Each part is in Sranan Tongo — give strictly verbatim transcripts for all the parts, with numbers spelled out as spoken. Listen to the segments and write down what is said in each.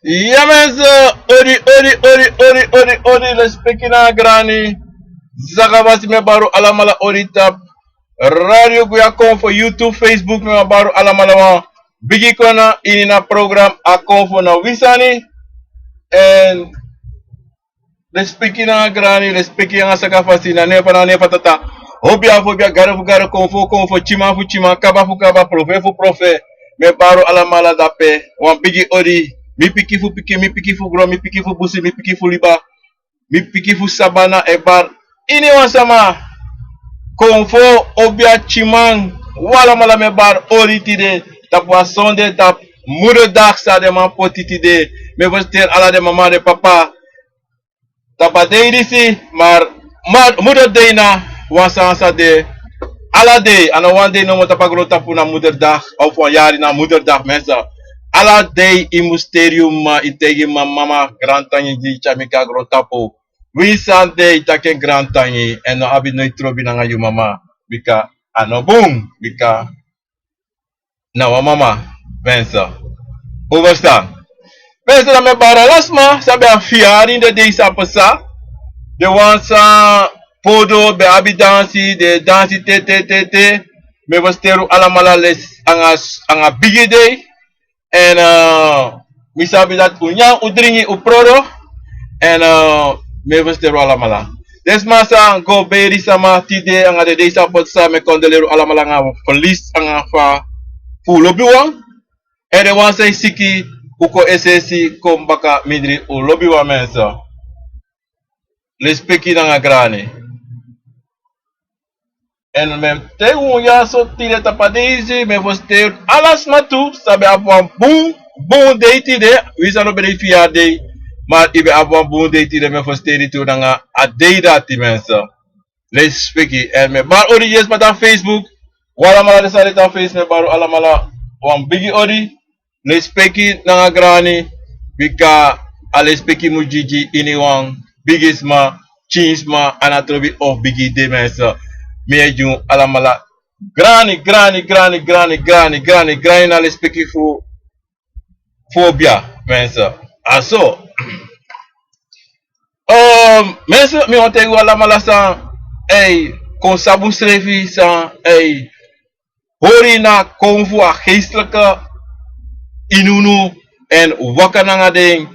Ya mensen, odi, odi, odi, odi, odi, odi, respeki na grani. Zagabasi, mi e bari un alamala odi tapu Radio Guya Konfo, YouTube, Facebook, mi e bari un alamala wan bigi kona ini na program Akonfo na wi sani. En respeki na grani, respeki nanga saka fasi, na nen fu na nen fu tata. Obia fu obia, gado fu gado, konfo fu konfo, tyiman fu tyiman, kaba fu kaba, profe fu profe. Mi e bari un alamala dape wan bigi odi. Mi pikin fu pikin, mi pikin fu gron, mi pikin fu busi, mi pikin fu liba, mi pikin fu sabana, e bari iniwan sama. Konfo, obia, tyiman, un alamala, mi e bari odi tide tapu wan sonde tapu Moederdag san den man poti tide. Mi e feliciteri ala den mama, den papa tapu a dei disi, maar, maar Moeder Day na wan sani san de ala dei, a no wan dei nomo tapu a grontapu na Moederdag, of wan yari na Moederdag, mensen. Ala dei yu mus teri yu mama, yu taigi yu mama, mama, grantangi di tyari mi kon a grontapu. Winsi san dei, taki en grantangi, èn no abi noiti trobi nanga yu mama, bika a no bun, bika na wan mama, mensen. Un ferstan? Mensen, dan mi e bari ala sma san ben abi fiyari ini den dei san pasa. Den wan san podo, ben abi dansi, den dansi te, te, te, te. Mi e feliciteri un alamala lesi anga, anga bigi dei. Èn, eh, mi sabi dati un nyan, un dringi, un prodo. Èn, eh, mi e feliciteri un alamala. Den sma san go beri sama tide anga den dei san pasa, mi e kondoleri un alamala anga ferlies anga fa fu un lobiwan. Èn den wan san e siki, un kon es'esi kon baka mindri un lobiwan, mensen. Respeki nanga grani. Èn mi e taigi un ya so tide tapu a dei disi, mi e feliciteri ala sma tu san ben abi wan bun, bun dei tide. Winsi a no ben de yu fiyari dei, maar yu ben abi wan bun dei tide, mi e feliciteri tu nanga a dei dati, mensen. Respeki. Èn mi e bari odi gi den sma tapu Facebook. Un alamala den san de tapu Face, mi e bari un alamala wan bigi odi. Respeki nanga grani, bika a respeki mus gi gi iniwan, bigisma, tyinsma, a no trobi of bigi dei, mensen. Mi e gi un alamala grani, grani, grani, grani, grani, grani, grani na respeki fu, fu obia, mensen. A so. Ehm, mensen, mi wani taigi un alamala san, ei, kon sabi unsrefi san, ei, hori na kon fu a geestelijke ini unu, èn waka nanga den,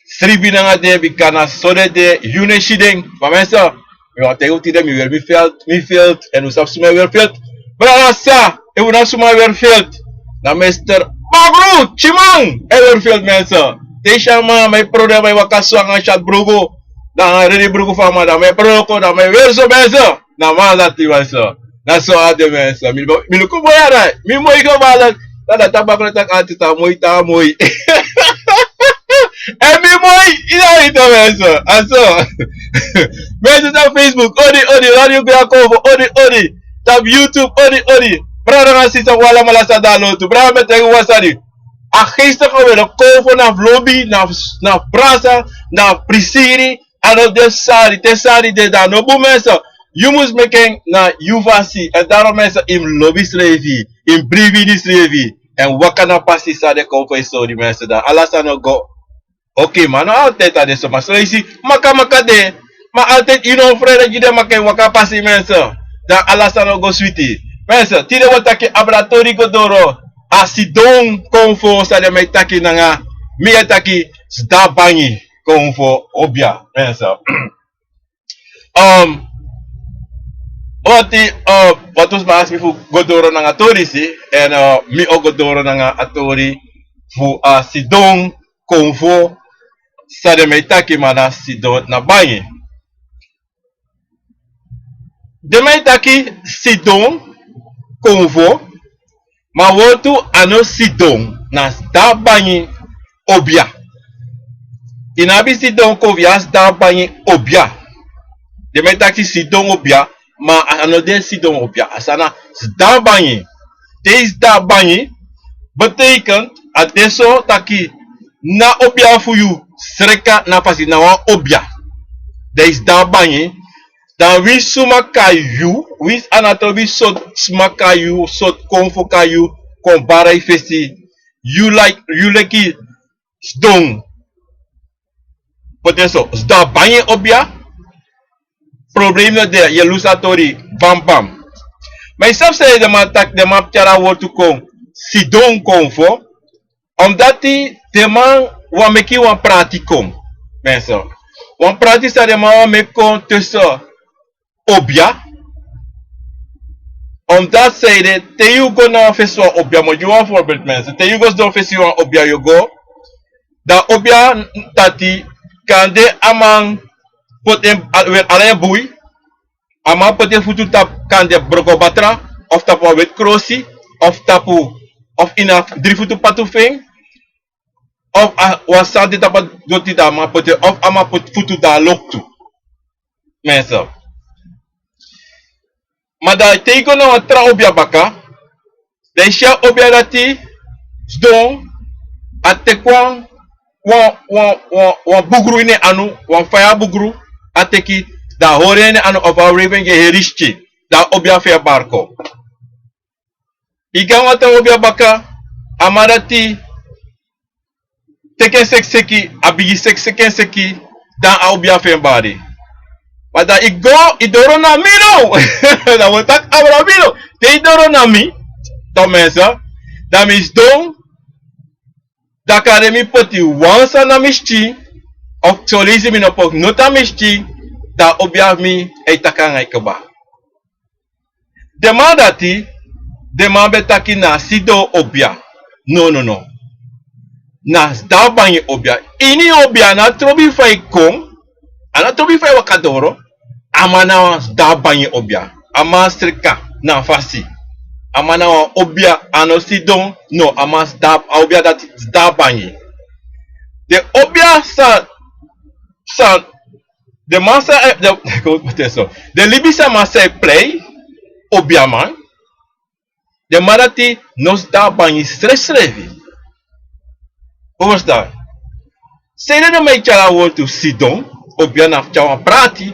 sribi nanga den, bika na so den de, yu no e si den. Ma mensen, mi wani taigi un tide, mi weri mi veld, mi veld, èn un sabi suma e weri veld. Brada Sa, efu na suma e weri veld, na Mister Bagru Tyiman e weri veld, mensen. Te yu si a man, a man e prodo, a man e waka so anga syatu bruku, dan a redi bruku fu a man, dan a man e prodo kon, dan a man e weri so, mensen. Na man dati, mensen. Na so a de, mensen. Mi, mi luku moi, a dati. Mi moi go bala. Dati a tabakro taki artist, a moi, ta moi. Èn mi moi, yu no iti, mensen. A so. Mensen, tapu Facebook, odi, odi, Radio Guya Konfo, odi, odi. Tapu YouTube, odi, odi. Brada nanga sisa, un alamala san de a lontu. Brada, mi e taigi un wan sani. A geestelijke weri, konfo na fu lobi, na fu, na fu prasa, na fu prisiri, a no de sari, te sari de, dan a no bun, mensen. Yu mus meki en na yu fasi. Èn daarom, mensen, yu mus lobi yusrefi, yu mus bribi ini yusrefi, èn waka na a pasi san den kon fu yu sori, mensen. Dan ala sani o go. Oké, ma no altijd a de so, ma son leisi makamaka de. Ma altijd yu no frede gi den maka, yu waka pasi, mensen. Dan ala sani o go switi. Mensen, tide wi o taki abra tori go doro. A sidon konfo san den man e taki nanga, mi e taki, sda bangi konfo obia, mensen. Ehm, wanti, eh, wantu sma aksi mi fu go doro nanga tori disi, èn, eh, mi o go doro nanga a tori fu a sidon konfo san den man e taki, ma na sidon na bangi. Den man e taki sidon konfo, ma wortu a no sidon, na sda bangi obia. Yu no abi sidon konfo, yu abi sda bangi obia. Den man e taki sidon obia, ma a no de sidon obia, a sani na sda bangi. Te yu sda bangi, betekent a de so taki na obia fu yu sreka na fasi, na wan obia. Dan yu sda bangi, dan winsi suma kai yu, winsi a no trobi sortu sma kai yu, sortu konfo kai yu, kon bari yu fesi, yu like, yu leki sidon Ote so, sda bangi obia. Problem no de, yu e lusu a tori bambam. Ma yu sabi san den man taki, den man tyari a wortu kon, sidon kon fo. Omdati den man wani meki wan prati kon. Mensen. Wan prati san den man wani meki kon tussen obia. Omdati san ede, te yu go na wan fesi wan obia, mi o gi wan voorbeeld mensen. Te yu go sidon fesi wan obia, yu go. Dan obia dati kande a man poti en, a, weri ala en bui. A man poti en futu tapu kande broko batra, of tapu wan weti krosi, of tapu, of ini a dri futu patu fu en, of a, wan sani de tapu a doti dan a man poti en, of a man poti futu dan a loktu. Mensen. Ma dan te yu go na wan tra obia baka, dan yu si a obia dati sidon, a teki wan, wan, wan, wan, wan bugru ini en anu, wan faya bugru, a teki, dan a hori en ini en anu, of a wreven gi en heri skin, dan a obia fu en bari kon. Yu go na wan tra obia baka, a man dati teki en sekiseki, a bigin sekiseki en seki, dan a obia fu en bari. Ma dan yu go, yu doro na mi now. Dan wi o taki abra mi now. Te yu doro na mi, dan mensen, dan mi sidon, dan kande mi poti wan sani na mi skin, of son leisi mi no poti noti na mi skin, dan obia fu mi e taki nanga yu kaba. Den man dati, den man ben taki na sidon obia. No, no, no. Na sda bangi obia. Ini obia a no trobi fa yu kon, a no trobi fa yu waka doro, a man na wan sda bangi obia. A man sreka na fasi. A man na wan obia, a no sidon, no, a man sda, a obia dati sda bangi. Den obia san, san den man san e, den, den libisama san e prei obiaman, den man dati no sda bangi srefsrefi. Un ferstan? Sanede den man e tyari a wortu sidon obia na fu tyari wan prati.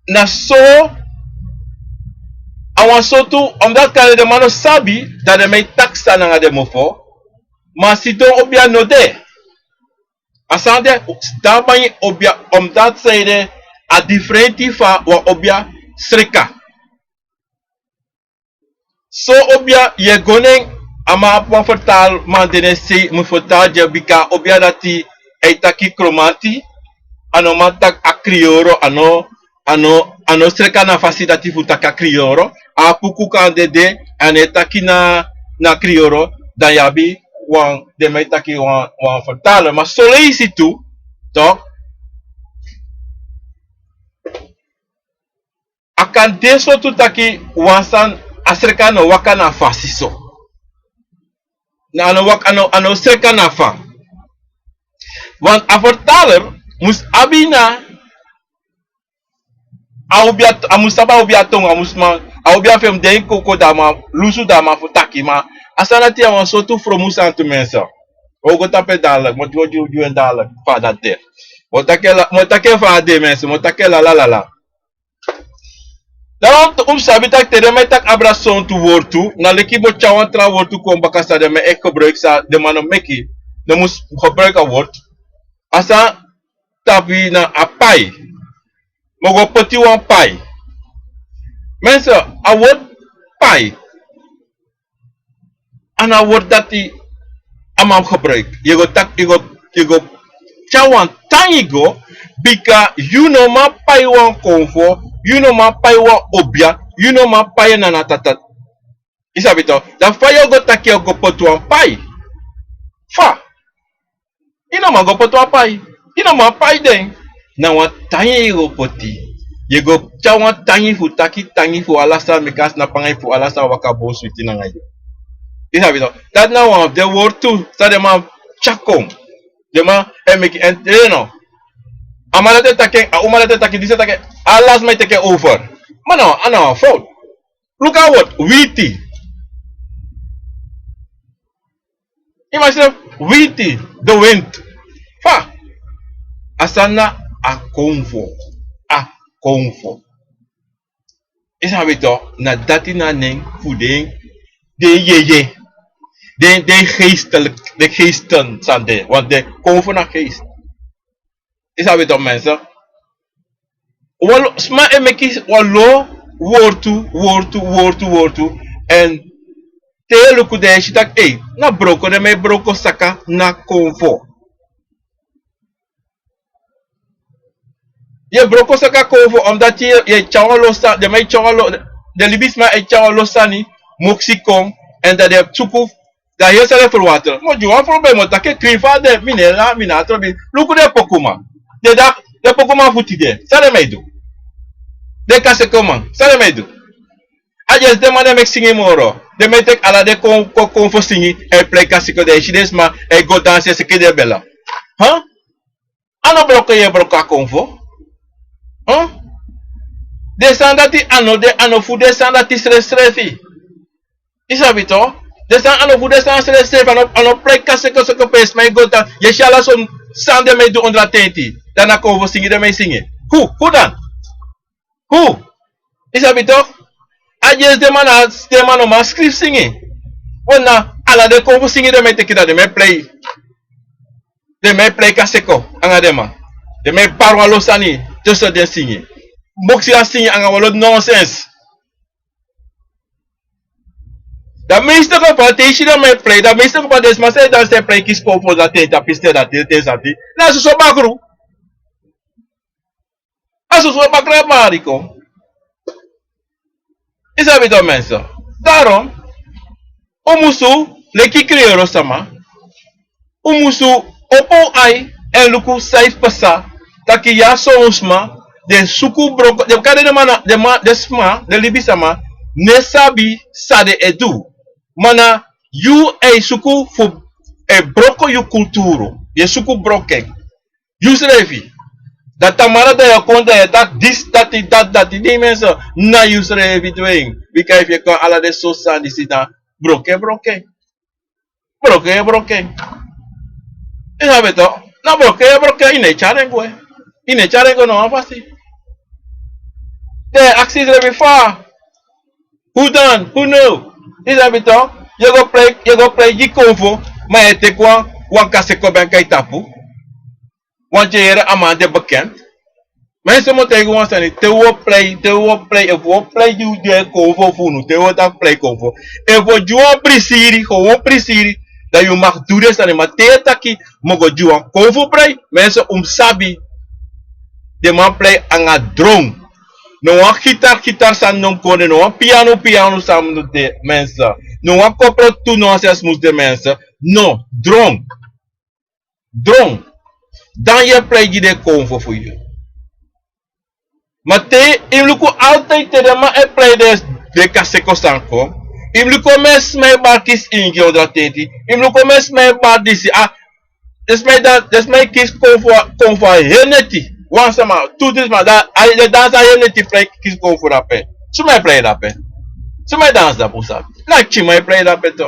Na so a wan sortu, omdati kande den man no sabi, dan den man e taki san nanga den mofo. Ma sidon obia no de. A sani de sda bangi obia, omdati sanede a diferenti fu wan obia sreka. So obia yu e go na en, a man abi wan fertaalman de na en sei, mi fertaal gi en bika obia dati e taki Kromanti, a no man taki a kriyoro, a no, a no, a no sreka na fasi dati fu taki a kriyoro. A puku kande de, a no e taki na, na kriyoro, dan yu abi wan, den man e taki wan, wan fertaaler. Ma son leisi tu, toch, a kan de so tu taki wan sani, a sreka no waka na a fasi so. Na a no waka, a no, a no sreka na fa. Want a fertaaler mus abi na a obia, a mus sabi a obia tongo, a mus man, a obia fu en mus de ini koko dan a man lusu dan a man fu taki, ma a sani dati a wan sortu fromu sani tu mensen. Wi o go tapu en dadelijk, mi o, wi o gi, wi o gi en dadelijk fa a dati de. Mi o taki en la, mi o taki en fa a de mensen, mi o taki en la, la, la, la. Dan un mus sabi taki te den man e taki abra sontu wortu, na leki mi o tyari wan tra wortu kon baka san den man e gebruik san den man no meki, den mus gebruik a wortu. A sani tapu na a pai. Mi o go poti wan pai. Mensen, a wortu pai. A na a wortu dati a man gebruik. Yu go taki, yu go, yu go tyari wan tangi go, bika yu no man pai wan konfo, yu no man pai wan obia, yu no man pai en na na tata. Yu sabi toch, dan fa yu o go taki yu o go poti wan pai? Fa? Yu no man go poti wan pai. Yu no man pai den. Na wan tangi yu go poti. Yu go tyari wan tangi fu taki tangi fu ala sani, meki a snapu nanga yu, fu ala sani waka bun switi nanga yu. Yu sabi toch, dati na wan fu den wortu san den man tyari kon. Den man e meki en te no. A man dati e taki en, a uma dati e taki en, disi e taki en, ala sma e teki en over. Ma no, a na wan fout. Luku a wortu, witi. Yu man si, witi, de wind. Fa? A sani na a konfo. A konfo. Yu sabi toch, na dati na nen fu den, den yeye. Den, den geestelijk, den geesten san de. Want den konfo na geest. Yu sabi to, mensen. Wan lo, sma e meki wan lo wortu, wortu, wortu, wortu. En te yu luku dan yu e si taki, ei, na broko den man e broko saka na konfo. Yu e broko saka konfo, omdat yu e, yu e tyari wan lo sani, den man e tyari wan lo, den libisma e tyari wan lo sani, moksi kon, en dan den e suku, dan yu e sani e ferwatru. Ma gi wan problem, mi o taki en krin fa a de, mi no e la, mi no abi trobi. Luku den pokuman. Den da, den pokuman fu tide, san den man e du? Den kasekoman, san den man e du? A dyesi den man di e meki singi moro. Den man e teki ala den kon, kon, konfo singi, e plei kaseko, dan yu e si den sma e go dansi, e seki den bela. Huh? A no broko yu e broko a konfo. Huh? Den sani dati a no de, a no fu den sani dati srefsrefi. Yu sabi to? Den sani a no fu den sani srefsrefi, a no, a no plei kaseko seko pe sma e go dansi. Yu e si ala son sani den man e du ondro a tenti. Dan na konfo singi den man e singi. Fu, fu dan? Fu? Yu sabi to? A dyesi den man na, den man no man skrifi singi. Wan na ala den konfo singi den man e teki, dan den man e plei. Den man e plei kaseko anga den man. Den man e bari wan lo sani, tusu den singi. Moksi a singi anga wan lo nonsens. Dan meeste geval, te yu si den man e plei, dan meeste geval den sma san e dansi e plei kisi konfo dati, e tapu stel dati, te sati. Na soso bakru. A soso bakru e mari kon. Yu sabi to, mensen. Daarom, un musu, leki kreoro sama, un musu opo un ai, èn luku san e pasa, taki ya son sma, den suku broko, den kari den man na, den man, den sma, den libisma, no e sabi san den e du. Ma na yu e suku fu, e broko yu kulturu, yu e suku broko en. Yusrefi. Dan tamara dan yu o kon dan yu e taki disi, dati, dati, dati, den mensen, na yusrefi du en. Bika efu yu e kon ala den so sani disi dan, broko en, broko en. Broko en, broko en. Yu sabi to, na broko en, broko en, yu no e tyari en gwe. Yu no e tyari en go na wan fasi. Dan yu e aksi yusrefi fa, fu dan, fu now. Yu sabi to, yu e go plei, yu e go plei gi konfo, ma yu e teki wan, wan kaseko ben kai tapu. Want yu e yere a man de bekend. Ma yu so mi o taigi wan sani, te un o plei, te un o plei, efu un o plei gi den konfo fu unu, te un o taki plei konfo. Efu un o gi wan prisiri, gewoon prisiri, dan yu mag du den sani, ma te yu e taki mi o go gi wan konfo prei, mensen, un mus sabi. Den man plei anga dron. No wan gitar, gitar sani no mus kon de, no wan piano, piano sani no mus de, mensen. No wan kopro tu, no wan sens mus de, mensen. No, dron. Dron. Dan yu e plei gi den konfo fu yu. Ma te, yu mus luku altijd te den man e plei den, den kaseko sani kon. Yu mus luku omeni sma e bari kisi ingi ondro a tenti. Yu mus luku omeni sma e bari disi. A, den sma e dan, den sma e kisi konfo, konfo a heri neti. Wan sama, tu disi sma, dan, a, den dansi a heri neti plei kisi konfo drape. Suma e plei drape? Suma e dansi drape, un sabi? Na pikinman e plei drape tu.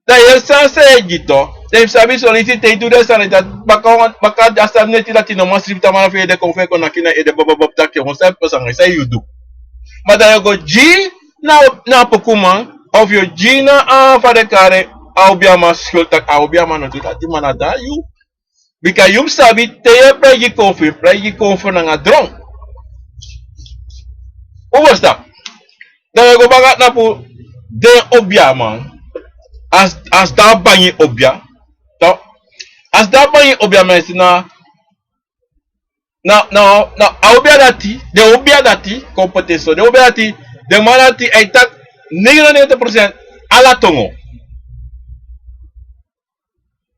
Dan yu e sabi san e gi tu. Dan yu sabi solisi te yu du den sani dati, baka wan, baka a sani neti dati no man sribi tamara fu ede kon fu e kon naki na ede bobobobo taki wan sani pasa anga yu, san yu du. Ma dan yu o go gi na, na pokuman, of yu o gi na a fa den kari, a obiaman skul taki a obiaman no du dati, ma na dan yu. Bika yu mus sabi te yu e plei gi konfo, yu e plei gi konfo nanga dron. Un ferstan? Dan wi e go baka tapu den obiaman. A si, a si dan a bangi obia. To. A si dan a bangi obia, mensen, na, na, na, na a obia dati, den obia dati, kon poti en so, den obia dati, den man dati, a e taki negenennegentig procent ala tongo.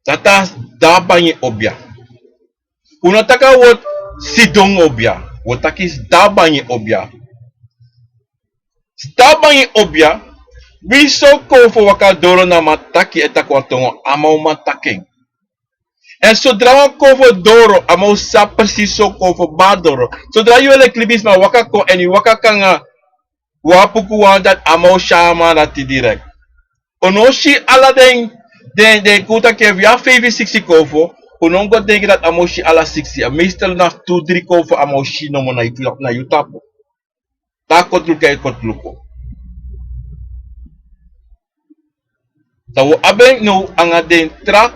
Dati a si dan a bangi obia. Un no taki a wortu sidon obia. Un o taki si dan a bangi obia. Si dan a bangi obia, winsi son konfo waka doro na a man taki e taki wan tongo, a man o man taki en. Èn sodra wan konfo doro, a man o sabi presisi son konfo bari doro. Sodra yu e leki libisma waka kon èn yu waka kon nanga wan puku wan dati, a man o si a man dati direkt. Un no o si ala den, den, den kon taki efu yu abi feifi siksi konfo, un no mus go denki dati a man o si ala siksi. A meestal na tu dri konfo a man o si nomo na yu, na yu tapu. Taki kotluku, e kotluku. Dan un abi en now anga den tra,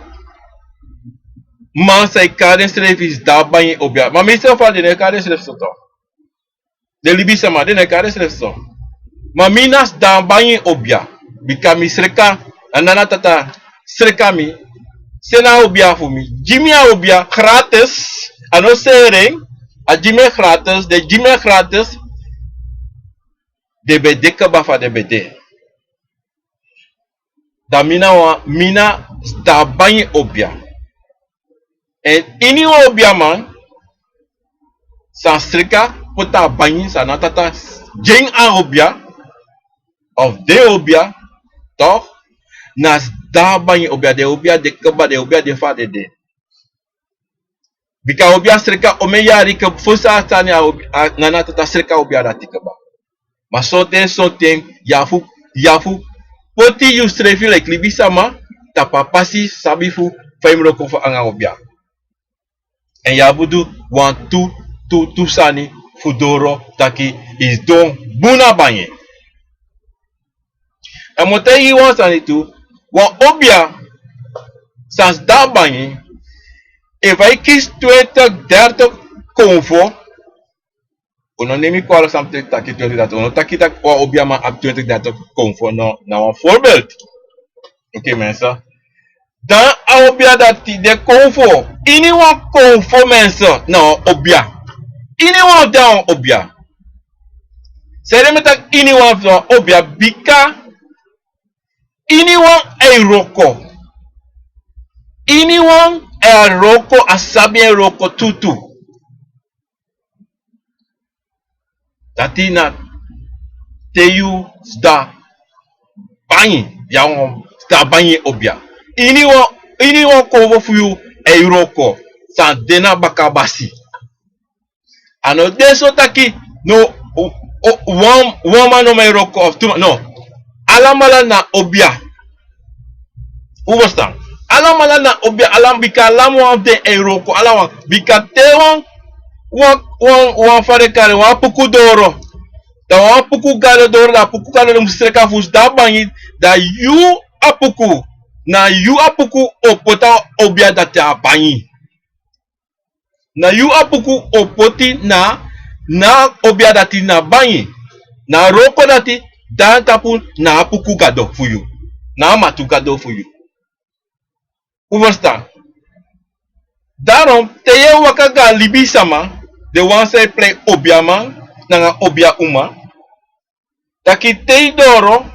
man san e kari densrefi sda bangi obia. Ma mi srefi fa den no e kari densrefi so. Den libisama den no e kari densrefi so. Ma mi na sda bangi obia. Bika mi sreka, a nana tata sreka mi. Seni a obia fu mi. Gi mi a obia gratis. A no seri en. A gi mi en gratis. Den gi mi en gratis. Den ben de kaba fa den ben de. Dan mi na wan, mi na sda bangi obia. Èn ini wan obiaman san sreka poti a bangi, san na tata gi en a obia, of den obia, toch, na sda bangi obia, den obia de kaba, den obia de fa den de. Bika obia sreka, omen yari ke fosi a sani a obi-, a nana tata sreka obia dati kaba. Ma sonten, sonten, yu abi fu, yu abi fu poti yusrefi leki libisama tapu a pasi sabi fu fa yu mus wroko fu anga obia. Èn yu abi fu du wantu, tu, tu sani fu doro taki yu sidon bun na bangi. A mu taigi yu wan sani tu, wan obia san sda bangi, efu a e kisi twenti, dertig konfo, un no nemi kwali san mi taki twenti, dertig, un no taki taki wan obiaman abi twenti, dertig konfo, no, na wan voorbeeld. Oké, mensen. Dan a obia dati de konfo. Ini wan konfo, mensen, na wan obia. Ini wan dan wan obia. Sanede mi e taki ini wan, wan obia, bika ini wan a e wroko. Ini wan a e wroko, a sabi en wroko tutu. Dati na te yu sda bangi, yu abi wan sda bangi obia. Ini wan, ini wan konfo fu yu a e wroko, san de na bakabasi. A no de so taki, no, o, o, wan, wan man no man e wroko of tu man, no. Alamala na obia. Un ferstan? Alamala na obia, alam-, bika alamala fu den e wroko, ala wan. Bika te wan, wan, wan, wan fa den kari, wan apuku doro. Dan wan apuku gado doro, dan apuku gado den mus sreka fu sda bangi, dan yu apuku, na yu apuku o poti a obia dati a bangi. Na yu apuku o poti na, na obia dati na bangi. Na wroko dati, dan tapu na apuku gado fu yu. Na a matu gado fu yu. Un ferstan? Daarom, te yu e waka go na libisama, den wan san e prei obiaman, nanga obia uma, taki te yu doro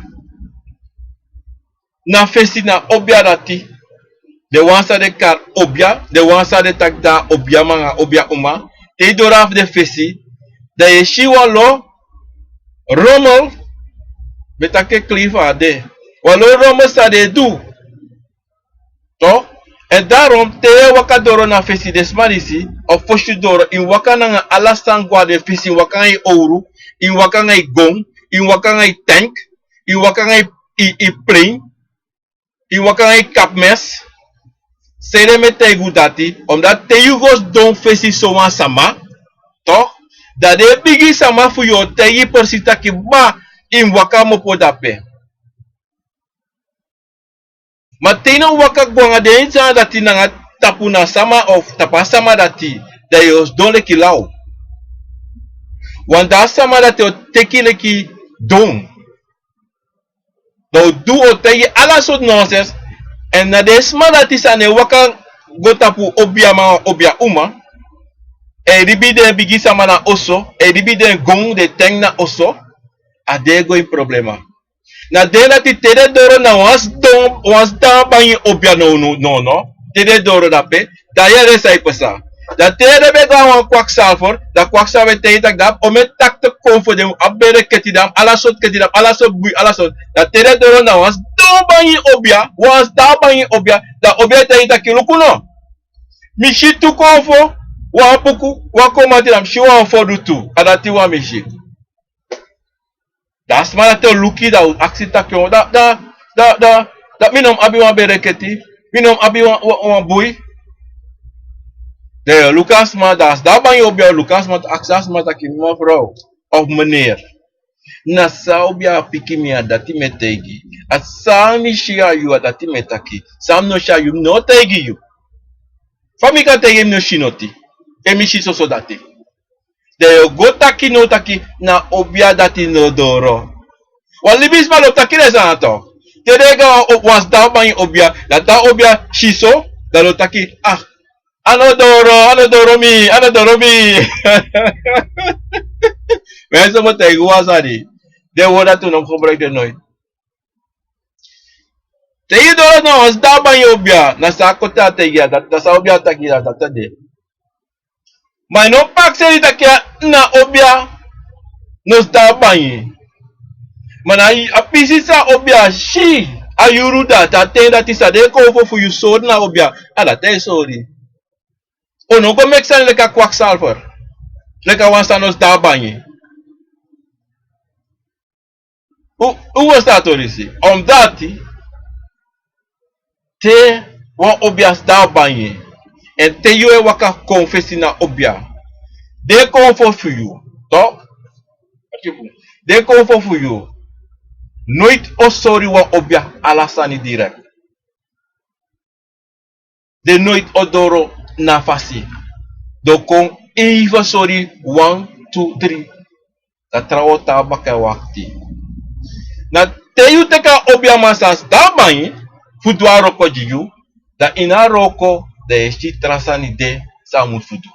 na fesi na obia dati, den wan san den kari obia, den wan san den taki dan obiaman nanga obia uma, te yu doro na den fesi, dan yu e si wan lo rommel, mi e taki en klin fa a de. Wan lo rommel san den e du. Toch? Èn daarom, te yu e waka doro na fesi, den sma disi, of fosi yu doro, yu mus waka nanga ala san go na den fesi, yu mus waka nanga yu owru, yu mus waka nanga yu gon, yu mus waka nanga yu tank, yu mus waka nanga yu, yu, yu plane, yu mus waka nanga yu kapmes. Sanede mi e taigi yu dati, omdat te yu go sidon fesi sowan sama, toch, dan den bigi sama fu yu o taigi yu precies taki, ma, yu mus waka kmopo dape. Ma te yu no waka go nanga den sani dati nanga tapu na sama of tapu a sama dati, dan yu o sidon leki law. Want dan a sama dati o teki leki don. Dan o du, o taigi ala sortu nonsens. Èn na den sma dati san e waka go tapu obiaman, obia uma, e libi den bigi sama na oso, e libi den gon, den tank na oso, a de e go ini problema. Na den dati te den doro na wan sidon, wan sda bangi obia, no, no, no, no. Te den doro dape, dan yere san e pasa. Dan te den ben go na wan kwakzalver, dan kwakzalver e taigi taki dan omen takti konfo, den abi bere keti, den abi ala sortu keti, den abi ala sortu bui, ala sortu. Dan te den doro na wan sda bangi obia, wan sda bangi obia, dan obia e taigi taki luku no. Mi si tu konfo, wan apuku, wan komati, dan mi si wan fodu tu, a dati wan mi si. Dan a sma dati o luku yu, dan a o aksi taki, o, dan, dan, dan, dan, dan mi no mus abi wan bere keti, mi no mus abi wan, wan, wan bui. Dan yu o luku a sma, dan a sda bangi obia o luku a sma, aksi a sma taki, mevrouw of meneer, na san obia piki mi, a dati mi e taigi. A san mi si a yu, a dati mi e taki. San mi no si a yu, mi no o taigi yu. Fa mi kan taigi en mi no si noti? Èn mi si soso dati. Dan yu o go taki now taki na obia dati no doro. Wan libisma lo taki den sani tok. Te den e go na wan sda bangi obia, dan te a obia si so, dan lo taki, ah, a no doro, a no doro mi, a no doro mi. Ma yu so mi o taigi wan sani. Den word dati un no mus gebruik den noiti. Te yu doro na wan sda bangi obia, na san a koti a taigi yu, dati na san obia taki, dati a de. Ma yu no prakseri taki na obia no sda bangi. Ma na a pisi san obia si a yuru dati, a ten dati san den konfo fu yu sori na obia, a dati a e sori. Un no go meki sani leki a kwaksalfer, leki a wan san no sda bangi. Un, un go start tori si. Omdati te wan obia sda bangi, èn te yu e waka kon fesi na obia, den konfo fu yu, tok? Den konfo fu yu noiti o sori wan obia ala sani direkt. Den noiti o doro na fasi. Den o kon even sori wan, tu, dri. Dan trawan o tan na baka e wakti. Na te yu teki a obiaman san sda bangi fu du a wroko gi yu, dan ini a wroko dan yu e si tra sani de san a musu du.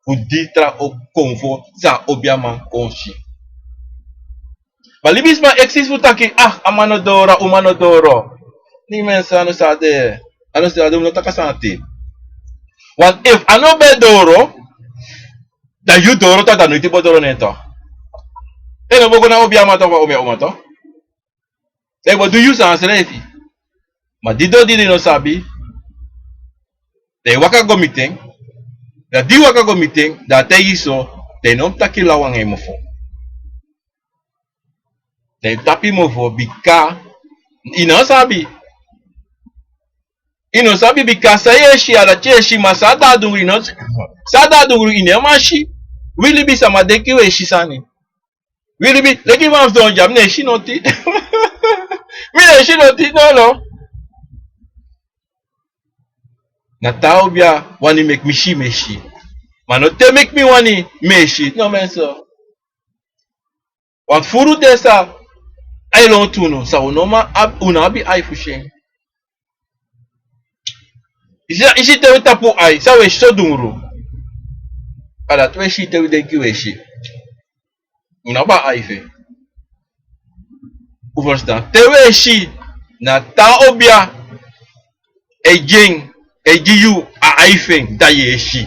Fu di tra o konfo san a obiaman kon si. Ma libisma e kisi fu taki, ah, a man no doro, a uma no doro. Ni mensi, a no sa de, a no sa de, un no taki a sani ati. Want efu a no ben doro, dan yu doro tok, dan noiti bo doro na en tok. Te no bo go na obiaman tok, wan obia uma tok. Dan yu bo du yu sani srefi. Ma di doro di den no sabi, dan yu waka go miti en. Dan di yu waka go miti en, dan a taigi yu so, dan yu no mus taki law anga yu mofo. Dan yu tapu yu mofo bika yu no sabi. Yu no sabi bika san yu e si, a dati yu e si, ma san a dungru yu no, san a dungru yu no e man si. Wi libisama denki wi e si sani. Wi libi, leki mi wan fu don dya, mi no e si noti. Mi no e si noti, no, no. Na te a obia wani meki mi si, mi e si. Ma no te meki mi wani, mi e si. No, mensi. Wan furu de san e lontu unu, san un no man abi, un no abi ai fu si en. Yu si, yu si te wi tapu ai, san wi e si so dungru. A dati wi e si te wi denki wi e si. Un no abi a ai fu en. Un ferstan? Te wi e si, na te a obia e gi en, e gi yu a ai fu en, dan yu e si.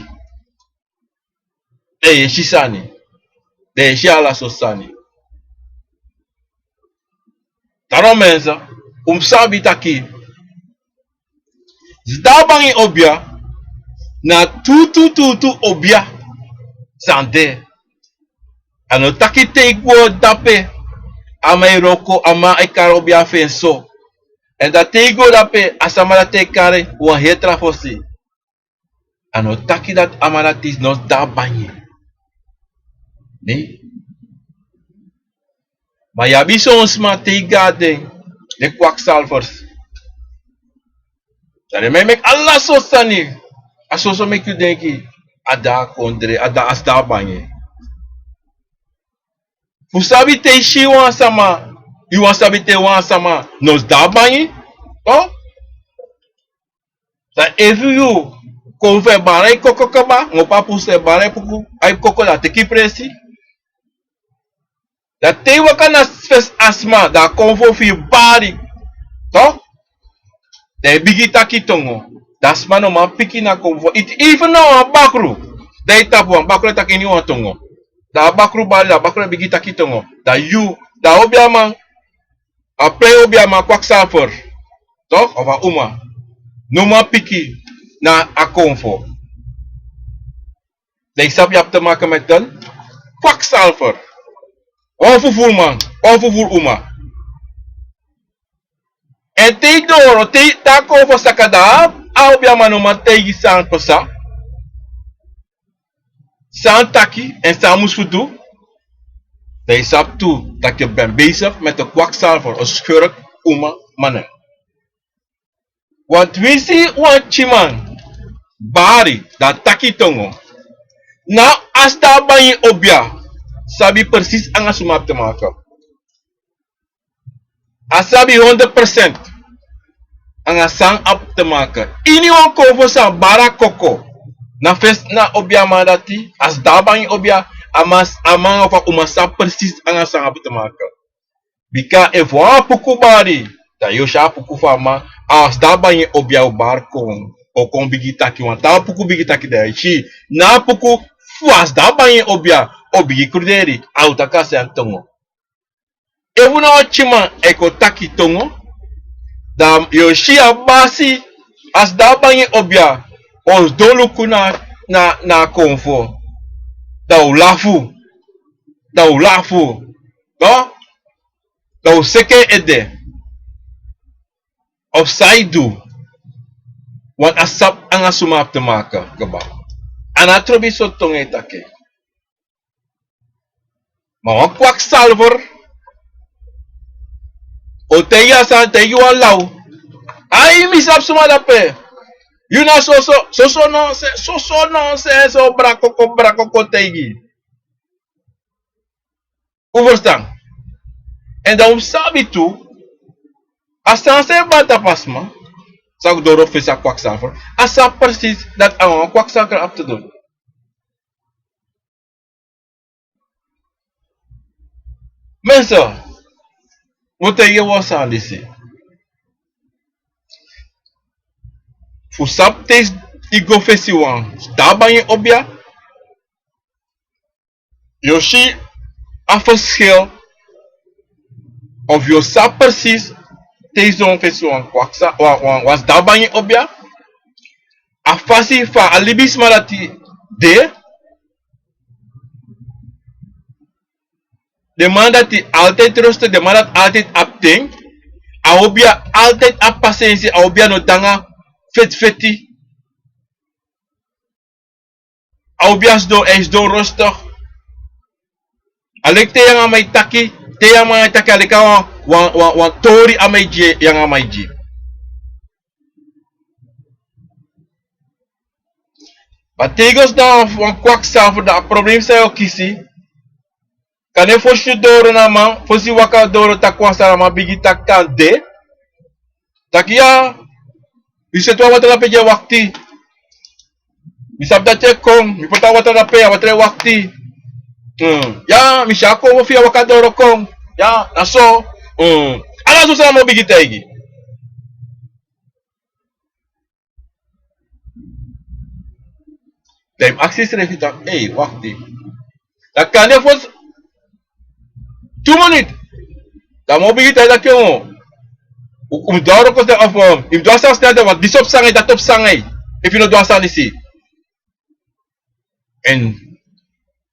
Dan yu e si sani. Dan yu e si ala sortu sani. Daarom mensi, un mus sabi taki sda bangi obia na tutu, tutu obia san de. A no taki te yu go dape, a man e wroko, a man e kari obia fu en so. Èn dan te yu go dape, a sama dati e kari wan heri tra fosi. A no taki dati a man dati no sda bangi. Ne? Ma yu abi son sma te yu go na den, den kwaksalfers. Dan den man e meki ala sortu sani. A soso meki yu denki a de a kondre, a de a sda bangi. Fu sabi te yu si wan sama, yu wani sabi te wan sama no sda bangi, toch? Dan efu yu kon fu e bari a yu koko kaba, wan papu san e bari a yu koko, dan a teki presi. Dan te yu waka na fesi a sma, dan a konfo fu yu bari. Toch? Dan yu bigin taki tongo. Dan a sma no man piki na konfo. Iti, efu na wan bakru. Dan yu tapu wan bakru e taki ini wan tongo. Dan a bakru bari, dan a bakru e bigin taki tongo. Dan yu, dan a obiaman, a prei obiaman, kwaksalfer, toch? Of a uma, no man piki na a konfo. Dan yu sabi yu abi te maken met den kwaksalfer. Wan fufuru man, wan fufuru uma. Èn te yu doro, te yu taki over saka, dan a obiaman no man taigi yu san pasa, san taki, èn san a musu du. Dan yu sabi tu taki yu ben bezig met een kwakzalver, een schurk, uma, mannen. Want wi si wan tyiman, bari, dan a taki tongo. Na a sda bangi obia sabi presis anga suma abi te maken. A sabi honderd procent anga san abi te maken. Ini wan konfo san bari a koko. Na fesi na obia man dati, a sda bangi obia, a man, a man of a uma sabi presis anga san abi te maken. Bika efu wan puku bari, dan yu o si a puku fu a man, a sda bangi obia o bari kon, o kon bigi taki wan, te a puku bigi taki dan yu si, na a puku fu a sda bangi obia o bigi kruderi, a o taki a sani tongo. Efu na wan tyiman e kon taki tongo, dan yu o si a basi, a sda bangi obia, o sidon luku na, na, na a konfo, dan o lafu, dan o lafu. No? Dan o seke en ede. Of san yu du, want a sabi anga suma abi te maken kaba. A no trobi sortu tongo e taki. Ma wan kwaksalver o taigi a sani, taigi wan law. Ai, mi sabi suma dape. Yu na soso, soso nonsense, soso nonsense, so brako kon, brako kon taigi. Un verstaan? En dan un sabi tu, a sani san e bari tapu a sma, san go doro fesi a kwaksalver, a sabi precies dati a wan kwaksalver abi te du. Mensen, un o taigi wan sani disi. Fu sabi te yu go fesi wan sda bangi obia, yu o si a verschil, of yu o sabi precies te yu sidon fesi wan kwaksa, wan, wan, wan sda bangi obia, a fasi fa a libisma dati de, den man dati altijd rustig, den man dati altijd abi ten, a obia altijd abi pasensi, a obia no de nanga feti feti. A obia sidon, a e sidon rustig. A leki te yu anga a man e taki, te yu anga a man e taki, a leki a wan, wan, wan, wan tori a man e gi, yu anga a man e gi. Ma te yu go sidon wan kwaksalver, dan a problem san yu o kisi. Kande fosi yu doro na a man, fosi yu waka doro taki wan sani, a man bigin taki kande. Taki ya, mi seti wan watra dape di e wakti. Mi sabi dati e kon, mi poti a watra dape, a watra e wakti. Mm. Ya, mi si a kon, wi fu yu e waka doro kon. Ya, na so. Mm. Ala so sani a man o bigin taigi. Dan yu mus aksi yusrefi taki, ei, wakti. Dan kande fosi tu miniti, dan a man o bigin taigi taki, o, un mus du a wroko snel of, um, yu mus du a sani snel, want disi o psa nanga yu, dati o psa nanga yu, efu yu no du a sani disi. En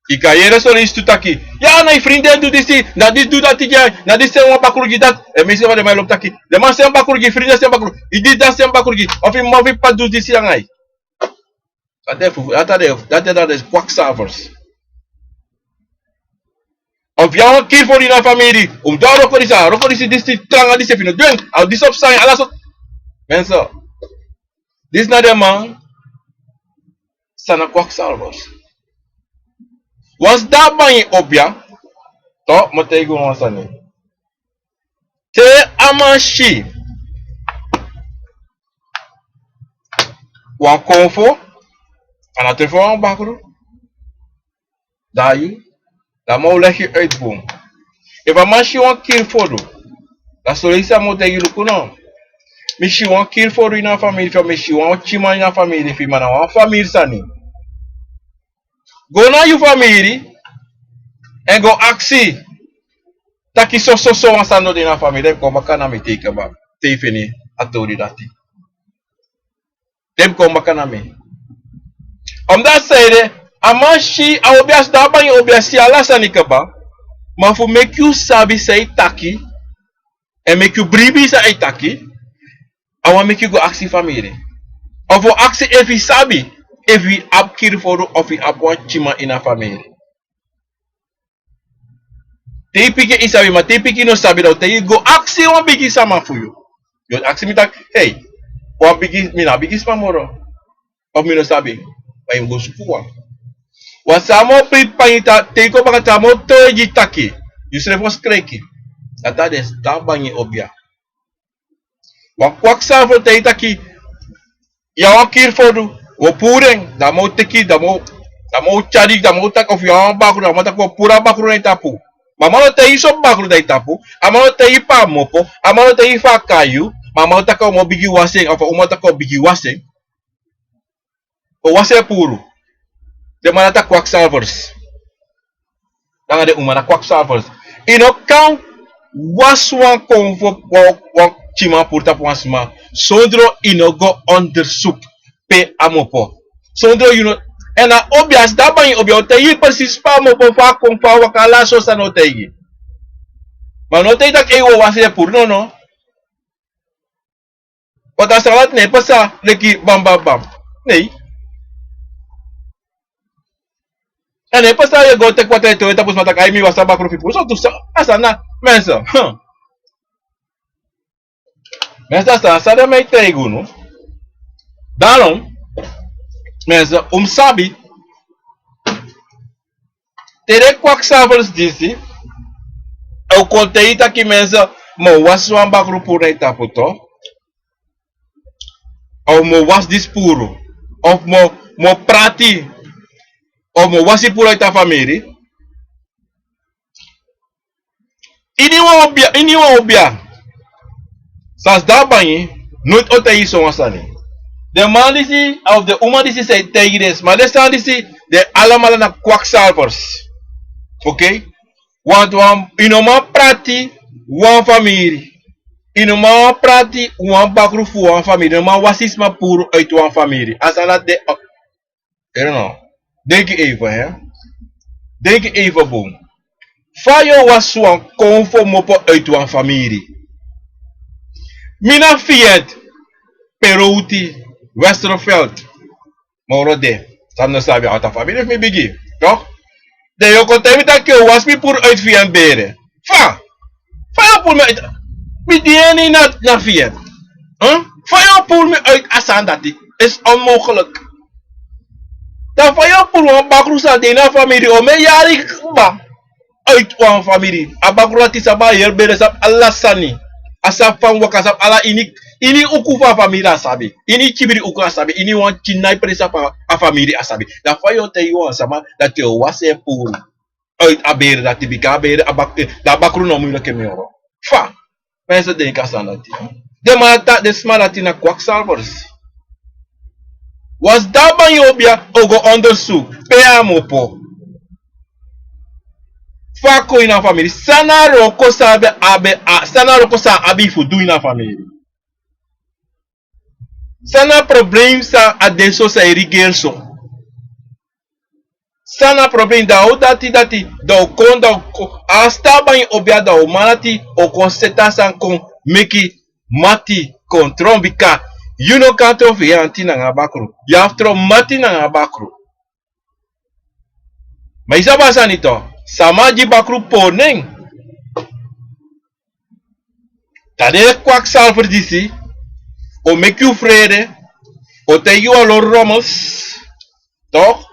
yu kan yere son leisi tu taki, ya, na yu frindi e du disi, na disi du dati gi yu, na disi seni wan bakru gi dati. En mi si fa den man e lobi taki, den man seni bakru gi, frindi seni bakru gi, yu disi, dati seni bakru gi, of yu mama fu yu p'pa du disi nanga yu. Dati e fu, dati e, dati e, dati e kwaksalvers. Of yu abi wan kiri fu yu na famiri, un mus du a wroko disi, a wroko disi, disi tranga disi, efu yu no du en, a o disi o psa nanga yu, ala sortu. Mensen, disi na den man san na kwaksalvers. Wan sda bangi obia, to, mi o taigi unu wan sani. Te a man si wan konfo, a no teri fu wan bakru, dan yu, dan a man o legi yu uit bun. Efu a man si wan kiri fu yu, dan son leisi a man o taigi yu luku no. Mi si wan kiri fu yu na famiri fu yu, mi si wan otiman na famiri fu yu, ma na wan famiri sani. Go na yu famiri, en go aksi taki so, so, so wan sani no de na famiri, den mus kon baka na mi te yu kaba, te yu feni a tori dati. Den mus kon baka na mi. Omdat san ede, a man si, a obia, sda bangi obia si ala sani kaba, ma fu meki yu sabi san yu taki, en meki yu bribi san yu taki, a wani meki yu go aksi famiri. Of yu aksi efu yu sabi, efu yu abi kiri fu yu, of yu abi wan otiman ini a famiri. Te yu pikin yu sabi, ma te yu pikin no sabi, dan te yu go aksi wan bigi sama fu yu. Yu o aksi mi taki, hei, wan bigi, mi na bigi sama moro. Of mi no sabi. Ma yu mus go suku wan. Wan sama o priti panya, te yu kon baka, sama o toigi taki. Yu srefi o skreki. Dati a den sda bangi obia. Wan kwaksalver o taigi taki, yu a wan kiri fodu, wi o puru en, dan mi o teki, dan mi o, dan mi o tyari, dan mi o taki, of yu a wan bakru, dan mi o taki wi o puru a bakru na yu tapu. Ma a man no taigi yu so bakru na yu tapu, a man no taigi yu pe a mopo, a man no taigi yu fa a kai yu, ma a man o taki a o bigin wasi en, of a uma o taki a o bigin wasi en. O wasi en puru. Den man dati a kwaksalvers. Nanga den uma na kwaksalvers. Yu no kan wasi wan konfo wan, wan pikinman puru tapu wan sma. Sondro yu no go ondersuku pe a mopo. Sondro yu no. Èn a obia, a sda bangi obia o taigi yu presis pe a mopo, fa a kon, fa a waka, ala so sani o taigi. Ma no taigi taki ei wi o wasi en puru, no, no. Want a sani dati no e pasa leki bam bam bam. Nee. A no e pasa yu e go teki wataa e towe tapu sma taki ai mi wasi a bakru fu yu puru. So tu sa, a sani na, mensen. Huh. Mensen, a sani san mi e taigi unu. Daarom, mensen, un mus sabi. Te den kwaksalvers disi o kon taigi yu taki mensen, mi o wasi wan bakru puru na yu tapu, toch? Of mi o wasi disi puru. Of mi o, mi o prati. Of mi o wasi puru na yu tapu famiri. Iniwan obia, iniwan obia san sda bangi, noiti o taigi yu sowan sani. Den man disi, of den uma disi san e taigi den sma den sani disi, den alamala na kwaksalvers. Oké? Want wan, yu no man prati wan famiri. Yu no man prati wan bakru fu wan famiri. Yu no man wasi sma puru uit wan famiri. A sani dati de, I don't know. Denki even, hè. Denki even bun. Fa yu o wasi wan konfo mopo uit wan famiri? Mi na Fiet, Peroti, Westerveld. Moro de. San mi no sabi a wan famiri fu mi bigi, toch? Dan yu o kon taigi mi taki yu o wasi mi puru uit Fiet bere. Fa? Fa yu o puru mi uit? Mi dini na, na Fiet. Huh? Fa yu o puru mi uit a sani dati? Is onmogelijk. Dan fa yu o puru wan bakru san de ini a famiri, omeni yari kba uit wan famiri. A bakru dati sabi a heri bere, sabi ala sani. A sabi fa a mus waka, a sabi ala ini, ini uku fu a famiri a sabi. Ini kibri uku a sabi. Ini wan pikin nai presi fu a famiri a sabi. Dan fa yu o taigi wan sama dati yu o wasi en puru uit a bere dati, bika a bere, a bak-, eh, dan a bakru no mu yu leki en moro. Fa? Mensen denki a sani dati. Den man dati, den sma dati na kwaksalvers. Wan sda bangi obia o go ondersuku pe a mopo. Fa a kon ini a famiri. San na a wroko san a be abi, a, san na a wroko san a abi fu du ini a famiri. San na a problem san a de so, san e rigeri so. San na a problem, dan a o dati dati, dan a o kon, dan a o kon, a sda bangi obia, dan a o man dati o kon seti a sani kon meki mati kon tron, bika yu no kan tron fu yu anti nanga a bakru. Yu abi fu tron mati nanga a bakru. Ma yu sabi a sani toch, sama gi bakru pori nen. Dan den kwaksalver disi o meki yu frede, o taigi yu a lon rommels, toch?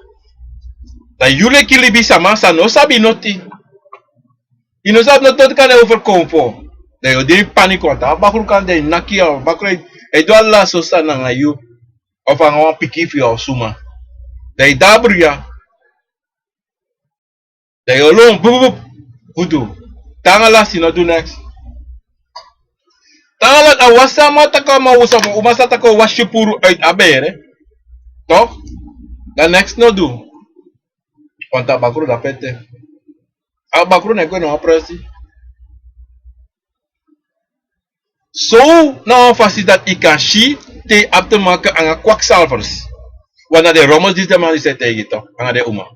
Dan yu leki libisama san no sabi noti. Yu no sabi noti, noti kan den overkonfo. Dan yu o de ini paniki, want a bakru kan de naki yu, a bakru e, e du ala so sani nanga yu. Of nanga wan pikin fu yu a o suma. Dan yu de a bruya. Dan yu o lon, bup, bup, bup. Gudu. Te nanga lasi no du neks. Te nanga lasi, a wan sama taki a man, wan sama, uma sa taki a o wasi yu puru uit a bere. Toch? Dan neks no du. Want a bakru de ape te. A bakru no e gwe na wan presi. So na wan fasi dati yu kan si te yu abi te maken nanga kwaksalvers. Want na den rommels disi den man disi e taigi toch, nanga den uma.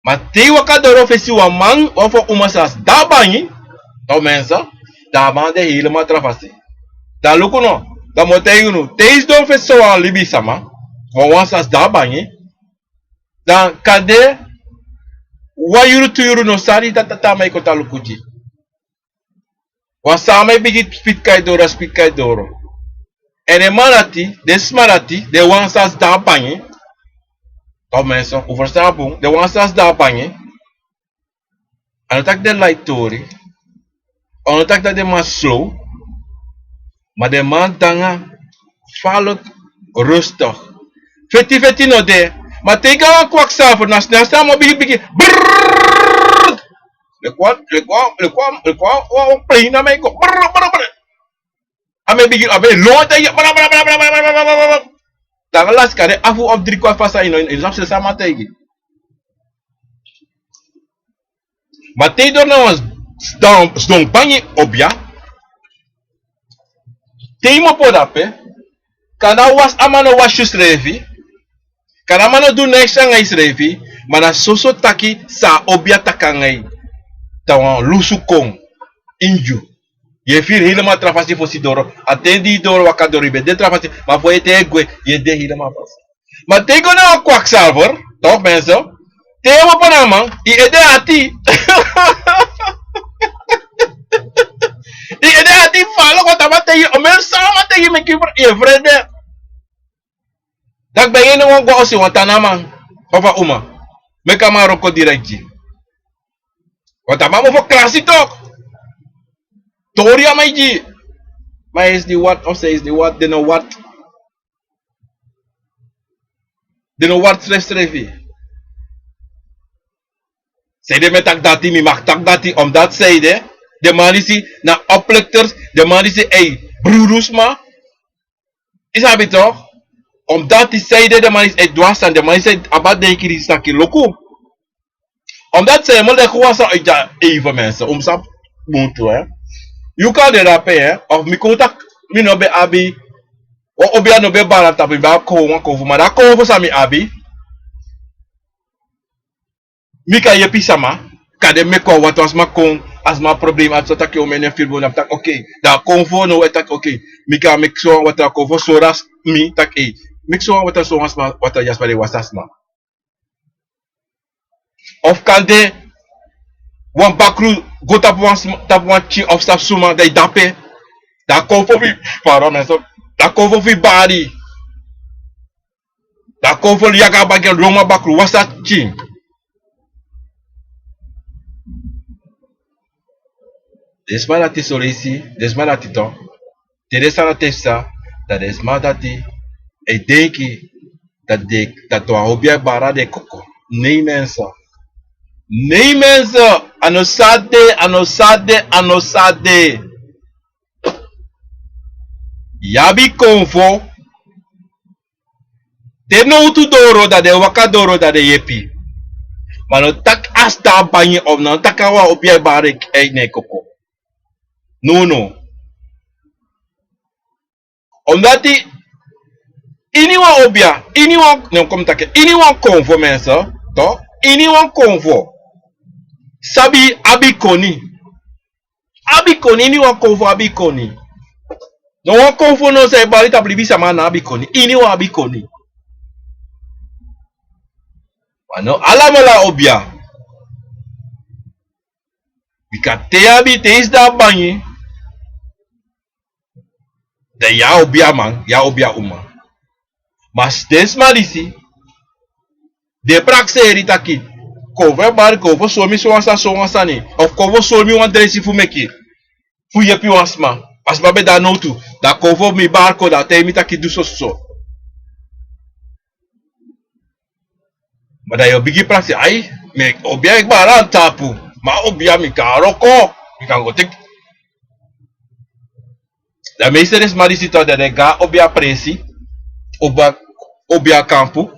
Ma te yu waka doro fesi wan man of wan uma san sda bangi, toch mensen, dan a man de helemaal tra fasi. Dan luku no, dan mi o taigi unu, te yu sidon fesi sowan libisama, wan wan san sda bangi, dan kande wan yuru, tu yuru no sari, dan a man e kon tan luku gi. Wan sama e bigin spiti kai doro, spiti kai doro. Èn den man dati, den sma dati, den wan san sidon na bangi. Tok, mensen, un ferstan bun, den wan san sidon na bangi. A no taki den lai tori. A no taki dati den man slow. Ma den man de nanga falk, rustig. Feti feti no de. Ma te yu go na wan kwaksalver, na sneller a man o bigin bigin. Brrrr. Leki wan, leki wan, leki wan, leki wan, wan, wan plane na mi e go. Brrrr, brrrr, brrrr. A mi e bigin, a mi e lon taigi, brrrr, brrrr, brrrr. Dan a lasi kande afu of dri kwart fasi, yu no, yu no sabi san a man taigi. Ma te yu doro na wan sidon, sidon bangi obia. Te yu kmopo drape, kande a wasi, a man no wasi yusrefi. Kande a man no du neks nanga yusrefi, ma na soso taki san a obia taki nanga yu. Dan wan lusu kon ini yu. Yu e firi helemaal tra fasi fosi doro. A ten di yu doro waka doro, yu ben de tra fasi. Ma fu yu ete e gwe, yu e de helemaal fasi. Ma te yu go na wan kwaksalver, tok, mensen. Te yu kmopo na a man, yu ede ati. Yu ede ati fala, want a man taigi yu, omeni san a man taigi yu meki yu fre-, yu e frede. Dati ben yu no wani go a osi wan tra man, of a uma. Meki a man wroko direct gi. Want a man mofo krasi tok. Tori a man e gi. Ma yu si di wat, of yu si di wat, den no wat. Den no wani srefsrefi. Sanede mi e taki dati, mi mag taki dati, omdat sanede, den man disi na oplichters, den man disi e brudu sma. Yu sabi tok? Omdat sanede den man disi e du a sani, den man disi e abi a denki disi taki luku. Omdat sanede, mi o leki wan sani, even mensen, un sabi bun tu, hè. Yu kan de drape, hè, of mi kon taki, mi no ben abi, wan obia no ben bari na tapu, mi ben abi kon, wan konfo, ma dati konfo san mi abi, mi kan yepi sama, kande meki wan watra, a sma kon, a sma problem, a sma taki omeni en firi bun, dan mi taki, oké. Dan a konfo now e taki, oké, mi kan meki so wan watra, konfo sori a sma, mi taki, ei, meki so wan watra, so wan sma, watra ya sma de wasi a sma. Of kande wan bakru go tapu wan sma, tapu wan pikin of sabi suma, dan yu dape. Dan a konfo fu yu, pardon mensen, dan a konfo fu yu bari. Dan a konfo yaga a bagi, lon a bakru, wasi a pikin. Den sma dati, son leisi, den sma dati tok. Te den sani dati e psa, dan den sma dati e denki dati den, dati wan obia e bari den koko. Nee mensen. Nee mensen. A no so a de, a no so a de, a no so a de. Yu abi konfo. Te nowtu doro, dan den waka doro, dan den yepi. Ma no taki a sidon na bangi of no taki a wan obia e bari en koko. No, no. Omdat ini wan obia, ini wan, no, kon mi taki, ini wan konfo mensen, tok? Ini wan konfo. Sabi abi koni. Abi koni, ini wan konfo abi koni. No wan konfo no san e bari tapu libisama no abi koni. Ini wan abi koni. Ma no alamala obia. Bika te yu abi, te yu sidon na bangi, dan yu a obiaman, yu a obiauma. Ma si den sma disi, den prakseri taki, kon fu e bari, kon fu sori mi sowan sani, sowan sani. Of kon fu sori mi wan dresi fu meki, fu yepi wan sma. A sma ben de na nowtu, dan kon fu mi bari kon, dan a taigi mi taki du soso. Ma dan yu o bigin prakseri, ai, mi obia e bari na tapu. Ma obia, mi kan wroko, mi kan go teki. Dan meeste den sma disi tok, dan den go na obia presi, obia, obia kampu.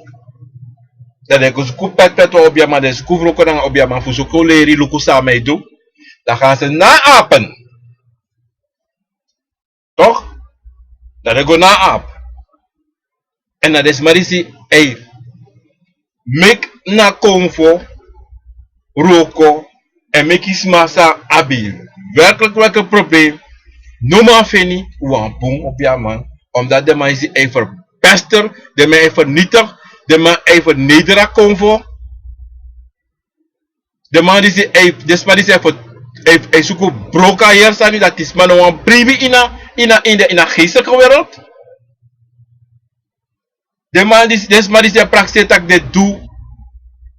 Dan den go suku pet pet wan obiaman, den suku wroko nanga obiaman fu suku leri luku san a man e du. Dan gaan ze naapen. Tok? Dan den go naapen. Èn na den sma disi e meki na konfo wroko, èn meki sma san abi werkelijk, werkelijk probleem no man feni wan bun obiaman, omdat den man disi e verpester, den man e vernietig, den man e vernedra konfo. Den man disi e, den sma disi e, e, e suku broko a heri sani, dati sma no wani bribi ini a, ini a, ini a, ini a geestelijke wereld. Den man disi, den sma disi e prakseri tak' den du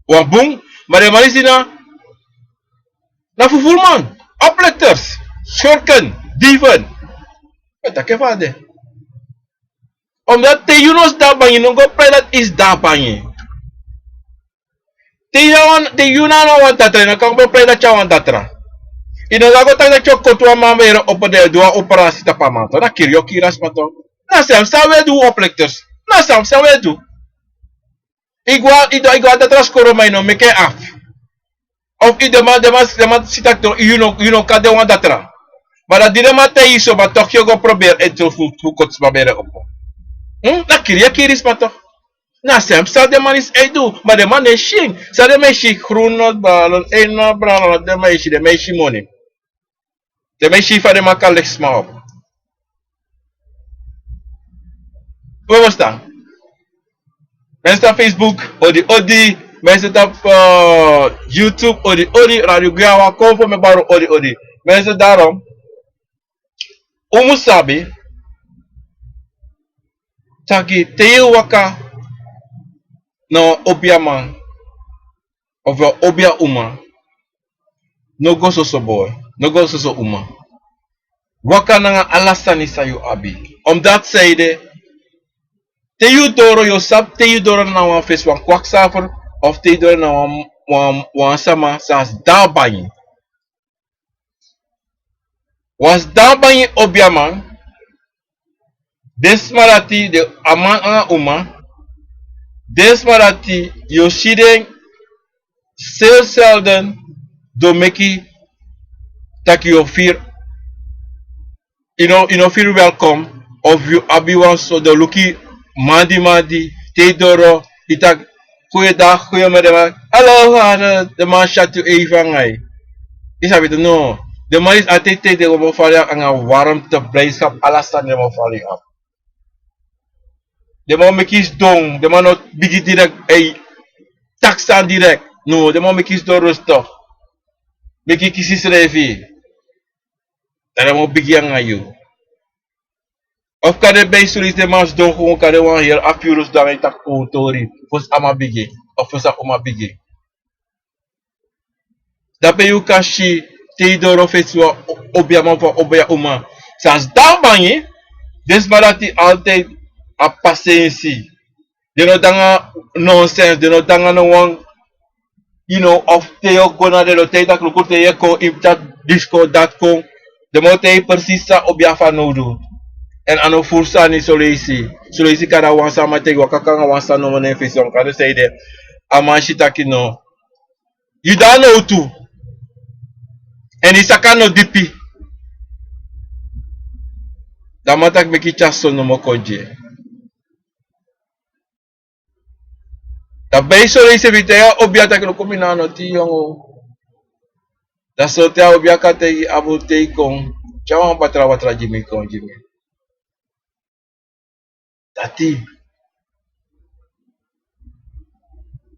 wan bun, ma den man disi na, na fufuru man, oplichters, schurken, dieven. Mi e taki en fa a de. Omdat te yu no sidon a bangi, no go prei dati yu sidon a bangi. Te yu na wan, te yu na wan datra, yu no kan go prei dati yu na wan datra. Yu no kan go taki dati yu o koti wan man bere opo, den e du wan operasi tapu a man tu. Na kiri yu o kiri a sma tu. Na san san un e du, oplichters. Na san san un e du. Yu go a, yu go a datra skoro ma yu no meki en afu. Of yu, den man, den man, den man si tak' no, yu no, yu no kan de wan datra. Ma dan di den man taigi yu so, ma toch yu o go proberi en tu fu, fu koti sma bere opo. Hm? Na kiri yu e kiri sma toch. Na san san den man disi e du, ma den man no e si en. San den man e si, grun no brala, en no brala, den man e si, den man e si moni. Den man e si fa den man kan leki sma opo. Un e ferstan? Mensen tapu Facebook, odi odi. Mensen tapu, eh, YouTube, odi odi. Radio Guiawa, kon fu mi bari, odi odi. Mensen, daarom, un mu sabi taki te yu waka na wan obiaman of wan obia uma, no go soso boi, no go soso uma. Waka nanga ala sani san yu abi. Omdat san ede, te yu doro, yu o sabi te yu doro na wan fesi wan kwaksafer, of te yu doro na wan, wan, wan sama san sidon a bangi. Wan sidon a bangi obiaman, den sma dati, den, a man anga uma, den sma dati yu o si den sel selden, den o meki tak' yu o firi, yu no, yu no firi welkom, of yu abi wan so, den o luku yu mandi mandi, te yu doro, yu taki, goeiedag, goeiemiddag, den man, hallo, hallo, den man syatu even anga yu. Yu sabi toch, no. Den man disi altijd, den man o fari anga warmte, blijdschap, ala sani den man o fari yu afu. Den man o meki yu sidon, den man no bigin direct, ei, taki sani direct. No, den man o meki yu sidon rustig. Meki yu kisi yusrefi. Dan den man o bigin anga yu. Of kande bij son leisi den man sidon gewoon, kande wan heri afu yuru sidon anga yu taki kon tori, fosi a man bigin, of fosi a uma bigin. Dape yu kan si, te yu doro fesi wan o-, obiaman fu wan obia uma san sidon a bangi, den sma dati altijd abi pasensi. Den no de nanga nonsens, den no de nanga no wan, you know, of te yu o go na den, den o taigi taki luku, te yu e kon, yu mus tyari disi kon, dati kon. Den man o taigi yu precies san obia fanowdu. Èn a no furu sani son leisi. Son leisi kande a wan sama te yu waka kon nanga wan sani nomo na en fesi, wan kande san ede, a man si taki no, yu de a nowtu. Èn yu saka no dipi. Dan a man taki meki yu tyari son nomo kon gi en. Dan bij son leisi efu yu taigi a obia taki luku, mi na a noti yongu. Dan so te a obia kan taigi yu, a bun, te yu kon, tyari wan batra watra gi mi kon gi mi. Dati.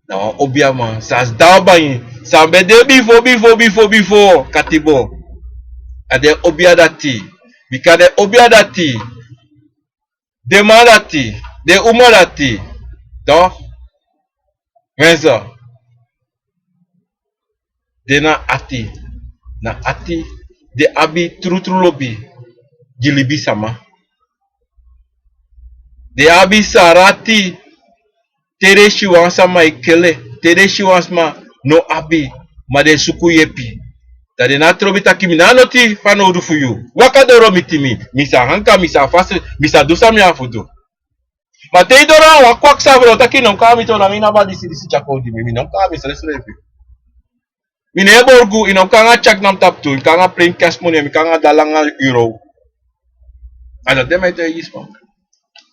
Na wan obiaman san sidon a bangi, san ben de bifo, bifo, bifo, bifo katibo. A den obia dati. Bika den obia dati, den man dati, den uma dati, toch, mensen, den na ati, na ati, den abi trutru lobi gi libisama. Den abi sari ati, te den si wan sama e kele, te den si wan sma no abi, ma den suku yepi. Dan den no abi trobi taki mi no abi noti fanowdu fu yu. Waka doro miti mi, mi sa hanka, mi sa fasi, mi sa du san mi abi fu du. Ma te yu doro na wan kwaksafer, den o taki yu no mus kon na mi, na mi na wan disi disi tyari kon gi mi, mi no mus kon na mi srefsrefi. Mi no e borgu, yu no mus kon nanga cheque na mi tapu tu, yu mus kon nanga plain cash money, yu mus kon nanga dala nanga euro. A dati den man e taigi yu sma.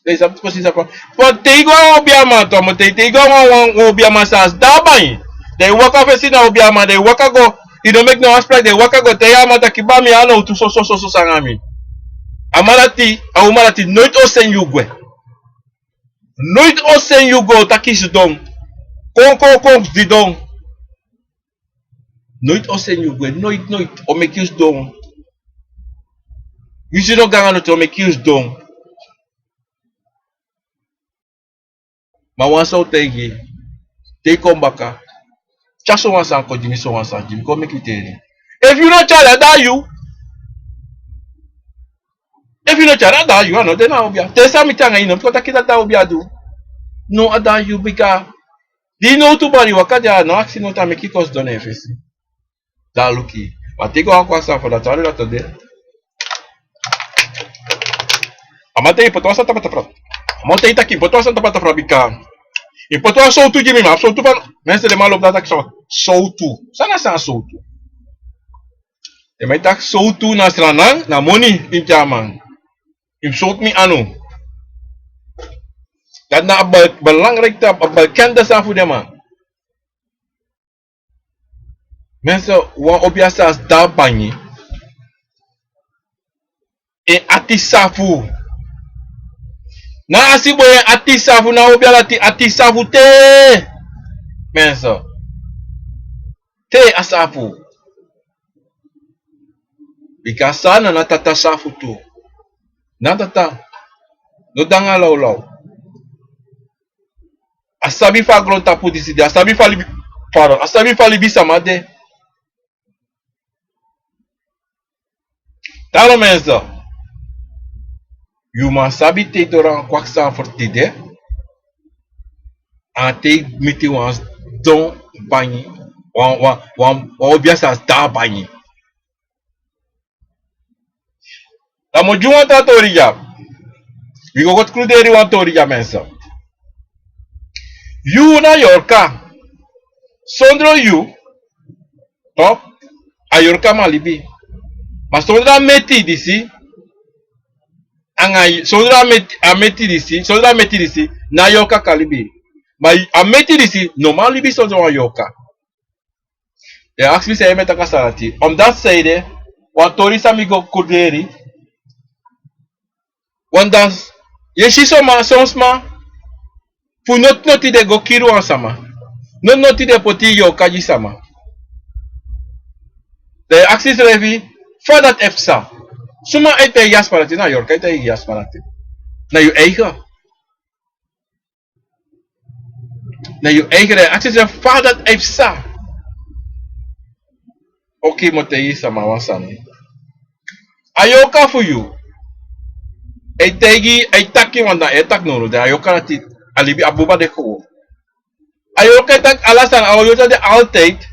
Den sabi precies san fa. But te yu go a wan obiaman tu, a man te, te yu go a wan, wan obiaman san sidon a bangi. Dan yu waka fesi na obiaman, dan yu waka go, yu no meki no afspraak, dan yu waka go taigi a man taki baa, mi a nowtu so so so so san nanga mi. A man dati, a uma dati noiti o seni yu gwe. Noiti o seni yu go taki sidon. Kon, kon, kon, sidon. Noiti o seni yu gwe, noiti, noiti, o meki yu sidon. Yu sidon go nanga noti, o meki yu sidon. A wan san o taigi yu. Te yu kon baka, tyari sowan sani kon gi mi, sowan sani gi mi, kon meki wi teri. Efu yu no tyari, a de na yu. Efu yu no tyari, a de na yu, a no de na obia. Te san mi tan nanga yu, no mi kon taki dati a obia du. No, a de na yu, bika di yu no tu bari waka de, a no aksi no tan meki yu kon sidon na en fesi. Dan a luku yu. Ma te yu go wan kwaksa fu dati, a no de dati o de. A man taigi yu poti wan sani tapu a tafra. A man taigi yu taki yu poti wan sani tapu a tafra bika yu poti wan sowtu gi mi, ma a sowtu fa, mensen, den man lobi dati taki sowtu. Sowtu. San na san sowtu? Den man e taki sowtu na Sranan, na moni yu tyari man. Yu sowtu mi anu. Dati na a be-, belangrijk tapu, a bekende sani fu den man. Mensen, wan obia san a si de na bangi. En ati safu. Na a si boi, en ati safu, na obia dati ati safu te. Mensen. Te a safu. Bika san na, na tata safu tu. Na tata. No de nanga lawlaw. A sabi fa a grontapu disi de, a sabi fa libi, pardon, a sabi fa libisama de. Daarom mensen, yu man sabi te yu doro nanga kwaksa fu tide, nanga te yu miti wan sidon bangi, wan, wan, wan, wan obia san a si de na bangi. Dan mi o gi wan tra tori dya. Wi go go kruderi wan tori dya, mensen. Yu na yorka. Sondro yu, toch, a yorka man libi. Ma sondro a meti disi, anga, sondro a meti, a meti disi, sondro a meti disi, na yorka kan libi. Ma a meti disi no man libi sondro wan yorka. Yu e aksi mi san yu e meki taki a sani dati. Omdat san ede, wan tori san mi go kruderi. Want dan yu e si son man, son sma, fu noti noti den go kiri wan sama. Noti noti den poti yorka gi sama. Dan yu e aksi yusrefi, fa dati e psa? Suma e taigi yu a sma dati? Na yorka e taigi yu a sma dati. Na yu eigen. Na yu eigen, dan yu e aksi yusrefi fa dati e psa. Oké, mi o taigi yu sama wan sani. A yorka fu yu e taigi, e taki wan dan, e taki nownow, dan a yorka dati, a libi, a buba de kon. A yorka e taki ala sani, a yorka de altijd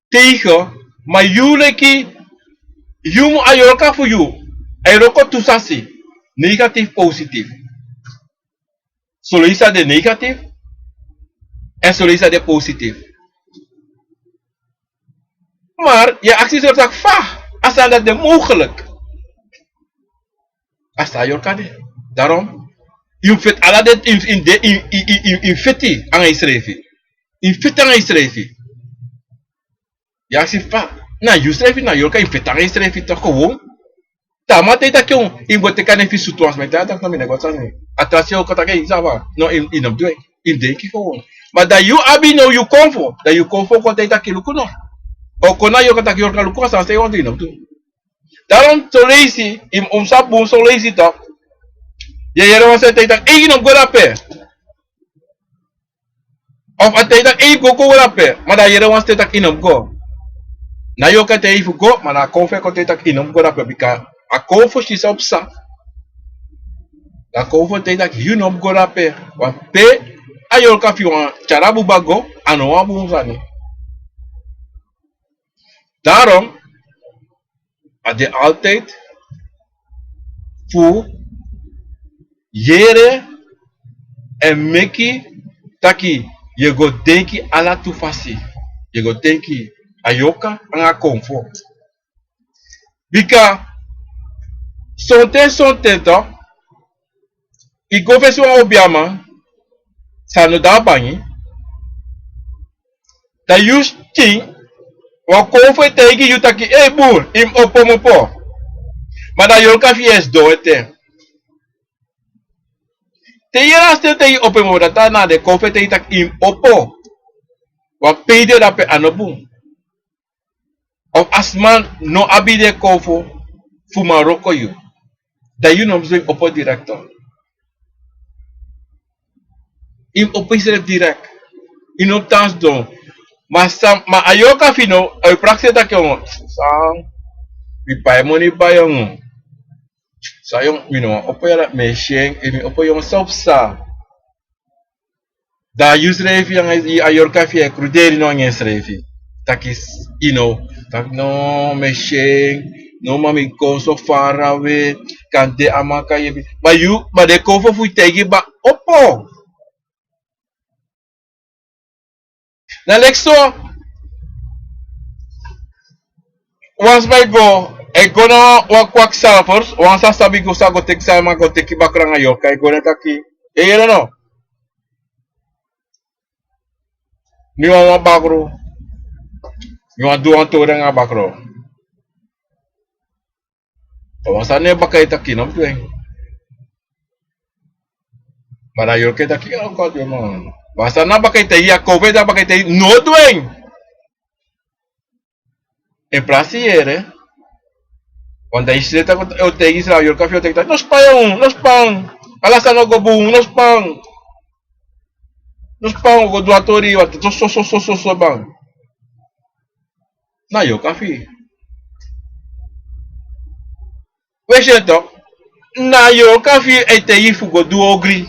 tegen, ma yu leki, yu mu, a yorka fu yu e wroko tu sani, negatief, positief. Son leisi a de negatief, èn son leisi a de positief. Maar yu e aksi yusrefi taki fa a sani dati de mogelijk. A so a yorka de. Daarom, yu feti ala den, yu, yu de, yu, yu, yu, yu feti anga yusrefi. Yu feti anga yusrefi. Yu e aksi fa, na yusrefi, na yorka, yu feti anga yusrefi toch, gewoon. Te a man taigi yu taki yu mu go teki a nen fu sutu wan sma, yu e taki taki no, mi no e go tan. A tra sei o kon taki yu sabi, no, yu, yu no mu du en. Yu denki gewoon. Ma dan yu abi now yu konfo, dan yu konfo kon taigi yu taki luku no. O kon na yorka taki yorka luku, a sani san yu wani du yu no mu du. Daarom son leisi, yu mu sabi bun, son leisi toch, yu e yere wan stem taigi yu taki, ei, yu no mu go drape. Of a taigi yu taki, ei, go kon go drape. Ma dan yu yere wan stem taigi yu no mu go. Na yorka e taigi yu fu go, ma na a konfo e kon taigi yu taki yu no mu go drape, bika a konfo si san o psa. Dan a konfo taigi yu taki yu no mu go drape. Want pe a yorka fu yu wani tyari a buba go, a no wan bun sani. Daarom, a de altijd fu yere èn meki taki yu e go denki ala tu fasi. Yu e go denki a yorka anga a konfo. Bika sonten, sonten toch, yu go fesi wan obiaman san no de na bangi, dan yu skin, wan konfo e taigi yu taki, ei bun, yu mu opo, mu opo. Ma dan yorka fu yu e sidon ete. Te yu yere a stem taigi yu opo, yu mu opo, dan na den konfo e taigi yu taki yu mu opo. Wan pe yu de drape a no bun. Of a sma no abi den konfo fu man wroko yu. Dan yu no mu sidon, yu mu opo direct. Yu mus opo yusrefi direkt. Yu no mus tan sidon. Ma san, ma a yorka fu yu no, a e prakseri taki, o, san, mi pai moni bai, o. San, yu, mi no wani opo yu ala, mi e si en, efu mi opo yu, san o psa? Dan yusrefi anga a yorka fu yu e kruderi no anga ensrefi. Taki, yu no, taki no, mi e si en, no, ma mi kon so farawe, kande a man kan yepi. Ma yu, ma den konfo fu yu taigi baka, opo. Na leki so, wan sma e go, e go na wan kwaksalvers, wan san sabi go, san go teki, san man go teki bakru anga yorka, e go, ne taki, e yere no? Mi wani wan bakru. Mi wani du wan tori anga bakru. Wan sani e baka e taki no mus du en. Ma na yorka e taki, o, kon du en, man. Wan sani na baka e taki, a konfo e taki, baka e taki no du en. En plasi yere. Want dan yu si taki o taigi srefi, a yorka fu yu o taigi taki, no span, no span. Ala sani o go bun, no span. No span, o go du a tori, want so, so, so, so, so, so, ban. Na yorka fu yu. We si en tok, na yorka fu yu e taigi fu go du ogri.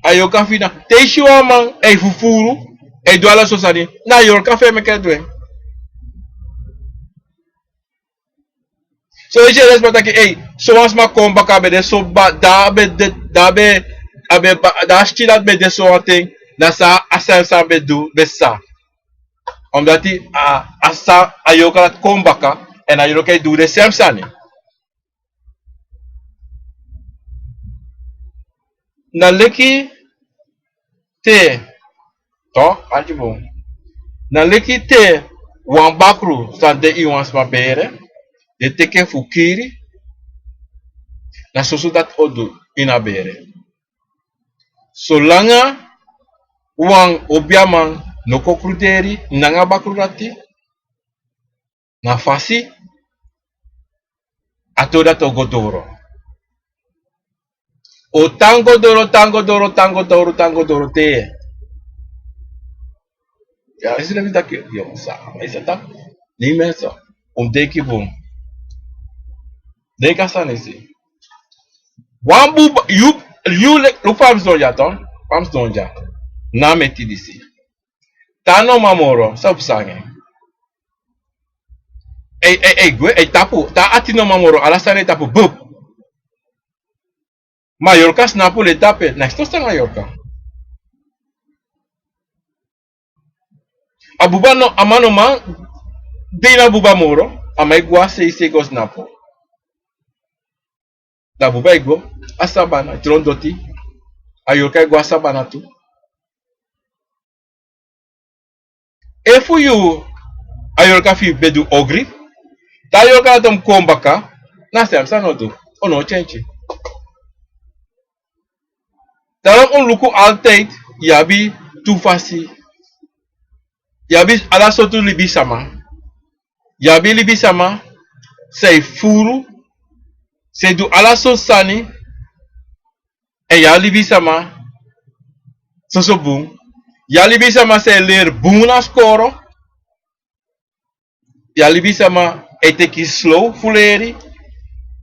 A yorka fu yu na te yu si wan man e fufuru, e du ala so sani, na yorka fu en meki a du en. So yu si en, den sma taki, ei, so wan sma kon baka, a ben de so ba, dan a ben de, dan a ben, a ben ba, dan a skin dati ben de so wan ten, dan san a sani san a ben du ben psa. Omdati a, a sa, a yorka dati kon baka, èn a yorka e du den sem sani. Na leki te, to, arki bun. Na leki te wan bakru san de ini wan sma bere, den teki en fu kiri, na soso dati o du ini a bere. Solanga wan obiaman no kon kruderi nanga bakru dati, na fasi a tori dati o go doro. O tan go doro, tan go doro, tan go doro, tan go doro te. Ya, isi na mi taki, yo, sa, ma isi taki. Ni mi so, un denki bun. Denki a sani disi. Wan buba, yu, yu le, luku fa mi sidon dya, to? Fa mi sidon dya. Na mi e teki disi. Te a no man moro, san o psa nanga en? Ei, ei, ei, gwe, ei, tapu. Te a ati no man moro, ala sani e tapu, bup. Ma yorka snapu leti dape, na yu sidon nanga yorka. A buba no, a man no man de ini a buba moro, a man e gwe a sei sei go snapu. Dan a buba e go a sabana, e tron doti, a yorka e go a sabana tu. Efu yu, a yorka fu yu ben du ogri, te a yorka dati o mu kon baka, na a sem sani o du, o no o kenki. Daarom un luku altijd, yu abi tu fasi. Yu abi ala sortu libisama. Yu abi libisama san e furu, san e du ala sortu sani, èn yu abi libisama soso bun. Yu abi libisama san e leri bun na skoro. Yu abi libisama e teki slow fu leri.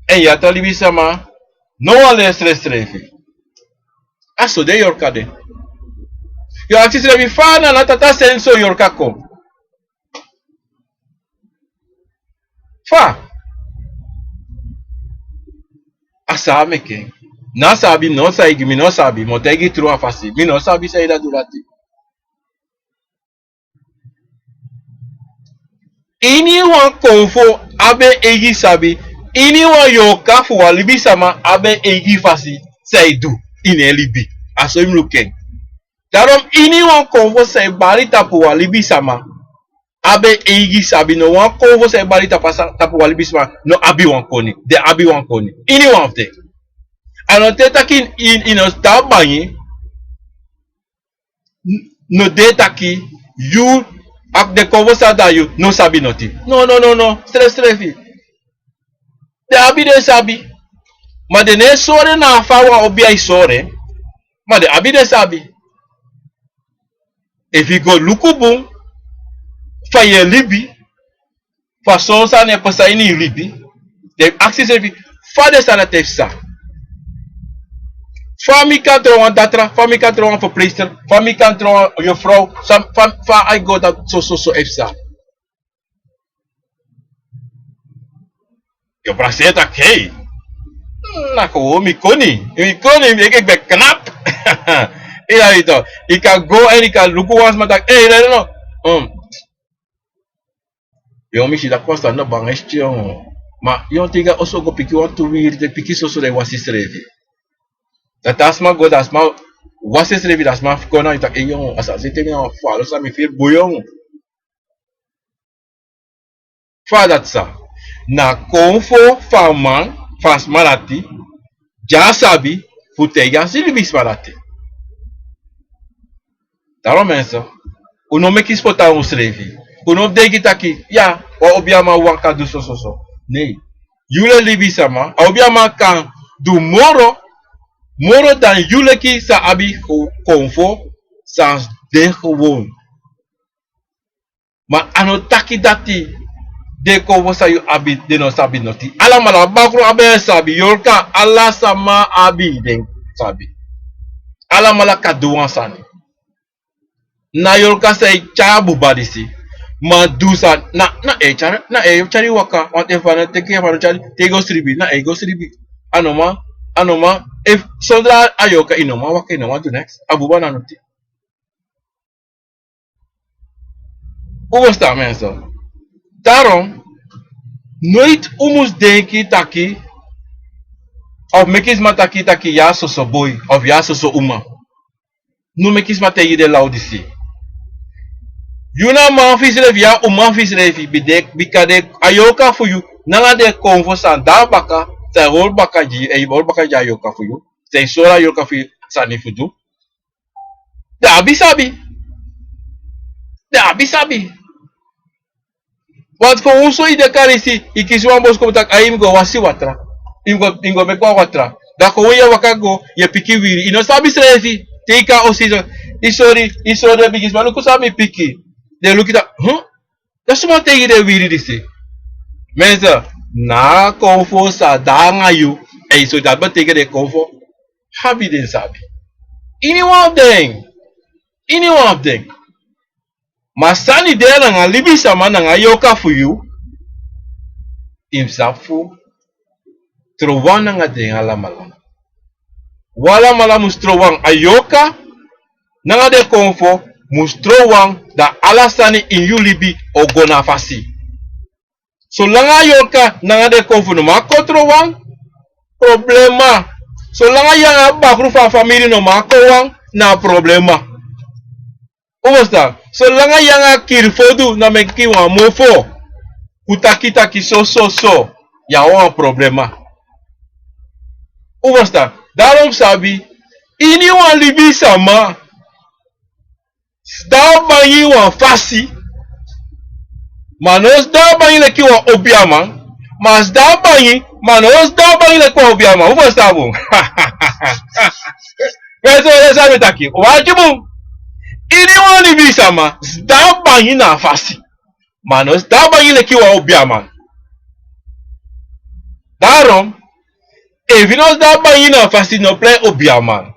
Èn yu abi libisama no wani leri srefsrefi. A so den yorka de. Yu o aksi srefi fa na na tata seni so yorka kon. Fa? A san meki. Na sabi, no sabi, mi no sabi, mi o taigi tru a fasi, mi no sabi san yu dati du dati. Iniwan konfo abi en eigi sabi, iniwan yorka fu wan libisama abi en eigi fasi san e du ini en libi. A so yu mus luku en. Daarom iniwan konfo san e bari tapu wan libisama abi en eigi sabi, no wan konfo san e bari tapu a sa-, tapu wan libisama no abi wan koni, den abi wan koni. Iniwan fu den. A no de taki yu, yu, yu no sabi bangi, n-, no de taki yu, a, den konfo sani dan yu no sabi noti. No, no, no, no, srefsrefi. Den abi den sabi. Ma den no e sori en na fa wan obia e sori en. Ma den abi den sabi. Efu yu go luku bun fa yu e libi, fa son sani e pasa ini yu libi, den aksi srefi, fa den sani dati e psa? Fa mi kan tron wan datra, fa mi kan tron wan verpleegster, fa mi kan tron wan yofrow, fa a e go dati sososo e psa? Yu o prakseri taki, hei, na kon mi koni, mi koni, mi eki ben knap. Yu kan go èn yu kan luku wan sma taki, hei, no, no, no. Yu o mi si dati kon sani no banga e siti yu. Ma yu o teki a oso go piki wantu wiri, te piki soso dan yu wasi srefi. Dan te a sma go, dan a sma wasi srefi, dan a sma kon na yu taki, hei, a sani seti mi na wan falo san mi firi bun. Fa dati sa? Na konfo fu a man, fu a sma dati, di a sabi fu taigi a libisma dati. Daarom mensen, un no meki spotu na unsrefi. Un no denki taki, ya, wan obiaman wawan kan du sososo. Nee. Yu leki libisma, a obiaman kan du moro, moro dan yu leki san abi konfo, san de gewoon. Ma a no taki dati den konfo san yu abi, den no sabi noti. Alamala, bakru abi en sabi, yorka, ala sama abi den sabi. Alamala kan du wan sani. Na yorka san e tyari a buba disi. Ma du san, na, na e tyari, na e tyari waka, want efu a no teki, efu a no tyari, te yu go sribi, na e go sribi. A no man, a no man, efu, sondra a yorka, yu no man waka, yu no man du neks. A buba na noti. Un ferstan, mensen. Daarom, noiti un mus denki taki, of meki sma taki, taki yu a soso boi, of yu a soso uma. No meki sma taigi yu den law disi. Yu na man fu yusrefi, yu a uma fu yusrefi, bika den, a yorka fu yu, nanga den konfo san de a baka, san e hori baka gi yu, e hori baka gi a yorka fu yu, san e sori a yorka fu yu sani fu du. Den abi sabi. Den abi sabi. Want fa un so yu de karisi, yu kisi wan boskopu taki, ai, mi go wasi watra. Yu go, yu go meki wan watra. Dan kon yu e waka go, yu e piki wiri. Yu no sabi srefi. Te yu kon a osi, yu sori, yu sori den bigisma, luku san mi piki. Den luku taki, hm? Dan suma taigi den wiri disi. Mensen, na konfo san de nanga yu. Èn yu so dati betekent den konfo abi den sabi. Iniwan fu den. Iniwan fu den. Ma sani de nanga libisma nanga yorka fu yu. Yu mus sabi fu trowan nanga den alamala. Un alamala mus trowan, a yorka nanga den konfo mus trowan, dan ala sani ini yu libi o go na fasi. Solanga a yorka nanga den konfo no man kon trowan, problema. Solanga yu nanga a bakru fu a famiri no man kon wan, na problema. Un ferstan? Solanga yu nanga a kirifodu na meki wan mofo, un taki taki so, so, so, yu abi wan problema. Un ferstan? Daarom sabi, iniwan libisma sidon bangi wan fasi, ma no sidon bangi leki wan obiaman, ma sidon bangi, ma no sidon bangi leki wan obiaman. Un ferstan bun? Mensen, un ferstan san mi taki? Waki bun. Iniwan libisma sidon bangi na fasi, ma no sidon bangi leki wan obiaman. Daarom, efu yu no sidon bangi na fasi, no prei obiaman.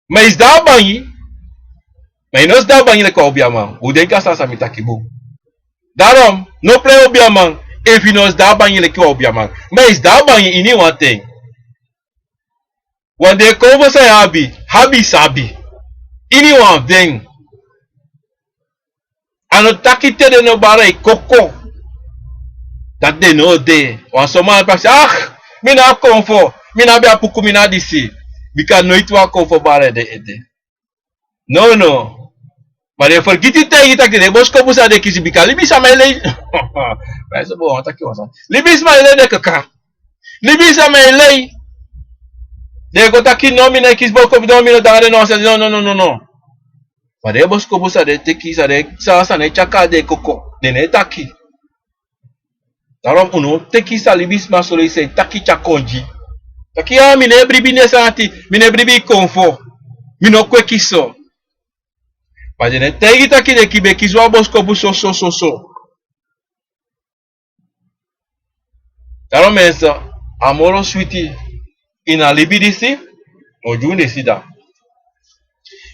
Ma yu sidon bangi, ma yu no sidon bangi leki wan obiaman. Un denki a sani san mi taki bun? Daarom, no prei obiaman efu yu no sidon bangi leki wan obiaman. Ma yu sidon bangi iniwan ten. Wan den konfo san yu abi, abi sabi. Iniwan fu den. A no taki te den no bari yu koko, dati den no de. Wan so man prakseri, ah, mi no abi konfo, mi no abi a puku, mi no abi disi. Bika noiti wan konfo bari den ede. No, no. Ma den fergiti taigi taki den boskopu san den kisi, bika libisma e lei. Ma yu so bun, wan taki wan sani. Libisma e lei, den kaka. Libisma e lei. Den go taki no, mi no e kisi boskopu, no, mi no e danga den, no, no, no, no, no. Ma den boskopu san den teki, san den, san, san den e tyari kon na den koko, den no e taki. Daarom un no teki san libisma sori, san e taki tyari kon gi. Taki ya, mi no e bribi den sani dati, mi no e bribi konfo, mi no kweki so. Ma den no e taigi taki den kibi e kisi wan boskopu so so so so. Daarom mensen, a moro switi ini a libi disi, o gi unu den sida.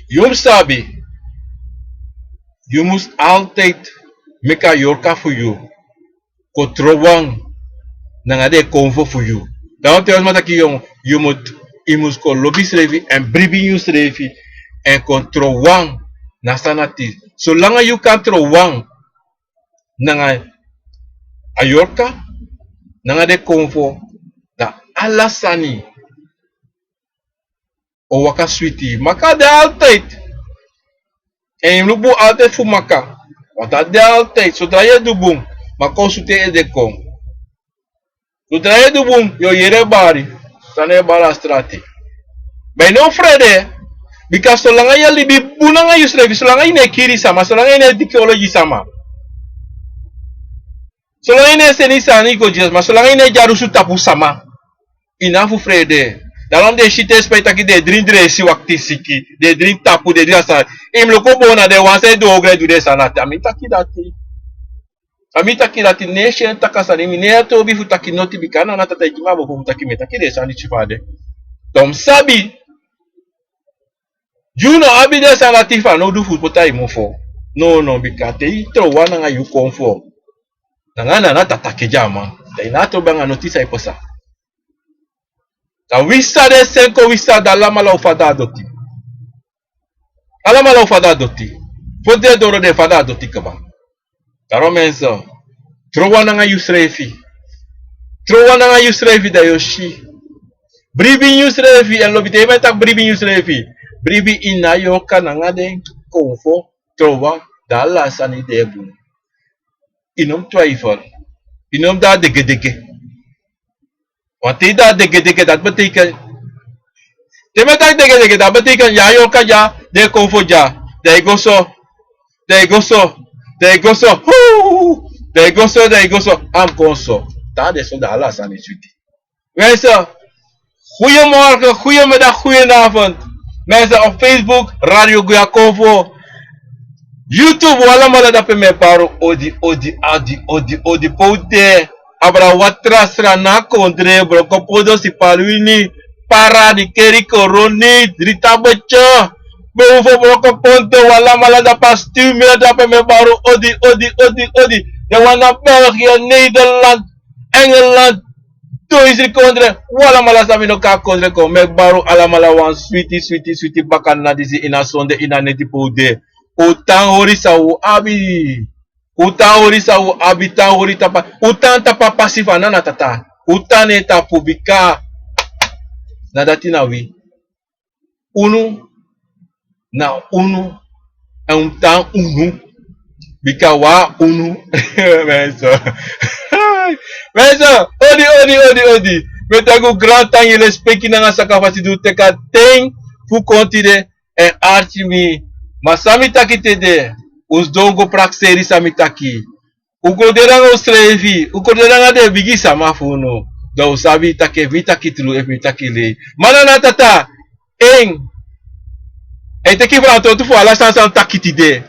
Yu mus sabi, yu mus altijd meki a yorka fu yu kon trowan nanga den konfo fu yu. Daarom te wan sma taki yu, yu mus, yu mus kon lobi yusrefi èn bribi ini yusrefi èn kon trowan na a sani dati. Solanga yu kan trowan nanga a yorka, nanga den konfo, dan ala sani o waka switi. Maka de altijd. Èn yu mus luku bun altijd fu maka. Want a de altijd. Sodra yu e du bun, maka o sutu en ede kon. Sodra yu e du bun, yu o yere bari. San e bari a strati. Ma yu no frede. Bika solanga yu e libi bun nanga yusrefi, solanga yu no e kiri sama, solanga yu no e diki olo gi sama, solanga yu no e seni sani go gi sama, solanga yu no e dyarusu tapu sama, yu no abi fu frede. Daarom den e si te sma e taki den e dringi dresi wakti siki, den e dringi tapu, den e dringi a sani. Yu mus luku bun na den wan san e du ogri e du den sani dati. A mi taki dati. A mi taki dati, ne si en taki a sani, mi no e tobi fu taki noti bika na na tata e gi mi a boko fu taki mi e taki den sani disi fa a de. Dan mi sabi. Yu no abi den sani dati fanowdu fu poti a yu mofo. No, no, bika te yu trowan nanga yu konfo, nanga na na tata kede a man, dan yu no abi trobi nanga noti san e pasa. Dan wi san de sen kon wi san de alamala o fada a doti. Alamala o fada a doti. Fo den doro den fada a doti kaba. Daarom mensen, trowan nanga yusrefi. Trowan nanga yusrefi dan yu o si. Bribi ini yusrefi, èn lobi te yu e taki bribi ini yusrefi. Bribi ini a yorka nanga den konfo, trowan, dan ala sani de bun. Yu no mus twijfel. Yu no mus de a degedege. Want te yu de a degedege, dati betekent, te mi e taki degedege, dati betekent yu a yorka dya, den konfo dya, dan yu go so, dan yu go so, dan yu go so, huu, dan yu go so, dan yu go so, a mus kon so. Te a de so dan ala sani switi. Mensen, goedemorgen, goedemiddag, goedenavond. Mensen op Facebook, Radio Guya Konfo. YouTube, wi alamala dape mi e bari odi, odi, odi, odi, odi, pe un de. Abra Watra, Sranan, Kondre, Brokopondo, Sipaliwini, Para, Nickerie, Coronie, Drietabetje, Behoeven, Brokopondo, wi alamala dape, a stuur mi dape mi e bari odi, odi, odi, odi. Den wan na België, Nederland, Engeland, duizend kondre, wi alamala san mi no kan kondre kon. Mi e bari un alamala wan switi, switi, switi bakadina disi ini a sonde ini a neti pe un de. Un tan hori san un abi. Un tan hori san un abi, tan hori tapu a, un tan tapu a pasi fu a nana tata. Un tan na en tapu bika na dati na wi. Unu na unu, èn un tan unu. Bika wi a unu. Mensen. Mensen, odi, odi, odi, odi. Mi e taki un grantangi, lespeki nanga sakafasi di un teki a ten fu kon tide èn arki mi. Ma san mi taki tide, un sidon go prakseri san mi taki. Un kon de nanga unsrefi, un kon de nanga den bigi sama fu unu. Dan un sabi taki efu mi taki tru, efu mi taki lei. Ma na na tata, en, a e teki frantwortu fu ala sani san mi taki tide.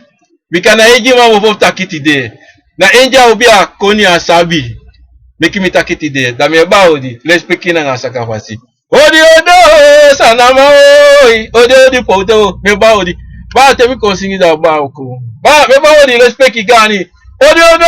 Bika na en gi mi a mofo fu taki tide. Na en di a obi a koni a sabi. Meki mi taki tide. Dan mi e bari odi, lespeki nanga sakafasi. Odi odo, Sranan man oi. Odi odi, powtu, mi e bari odi. Baa, te mi kon singi dan baa o kon. Baa, mi e bari odi, lespeki gani. Odi odo,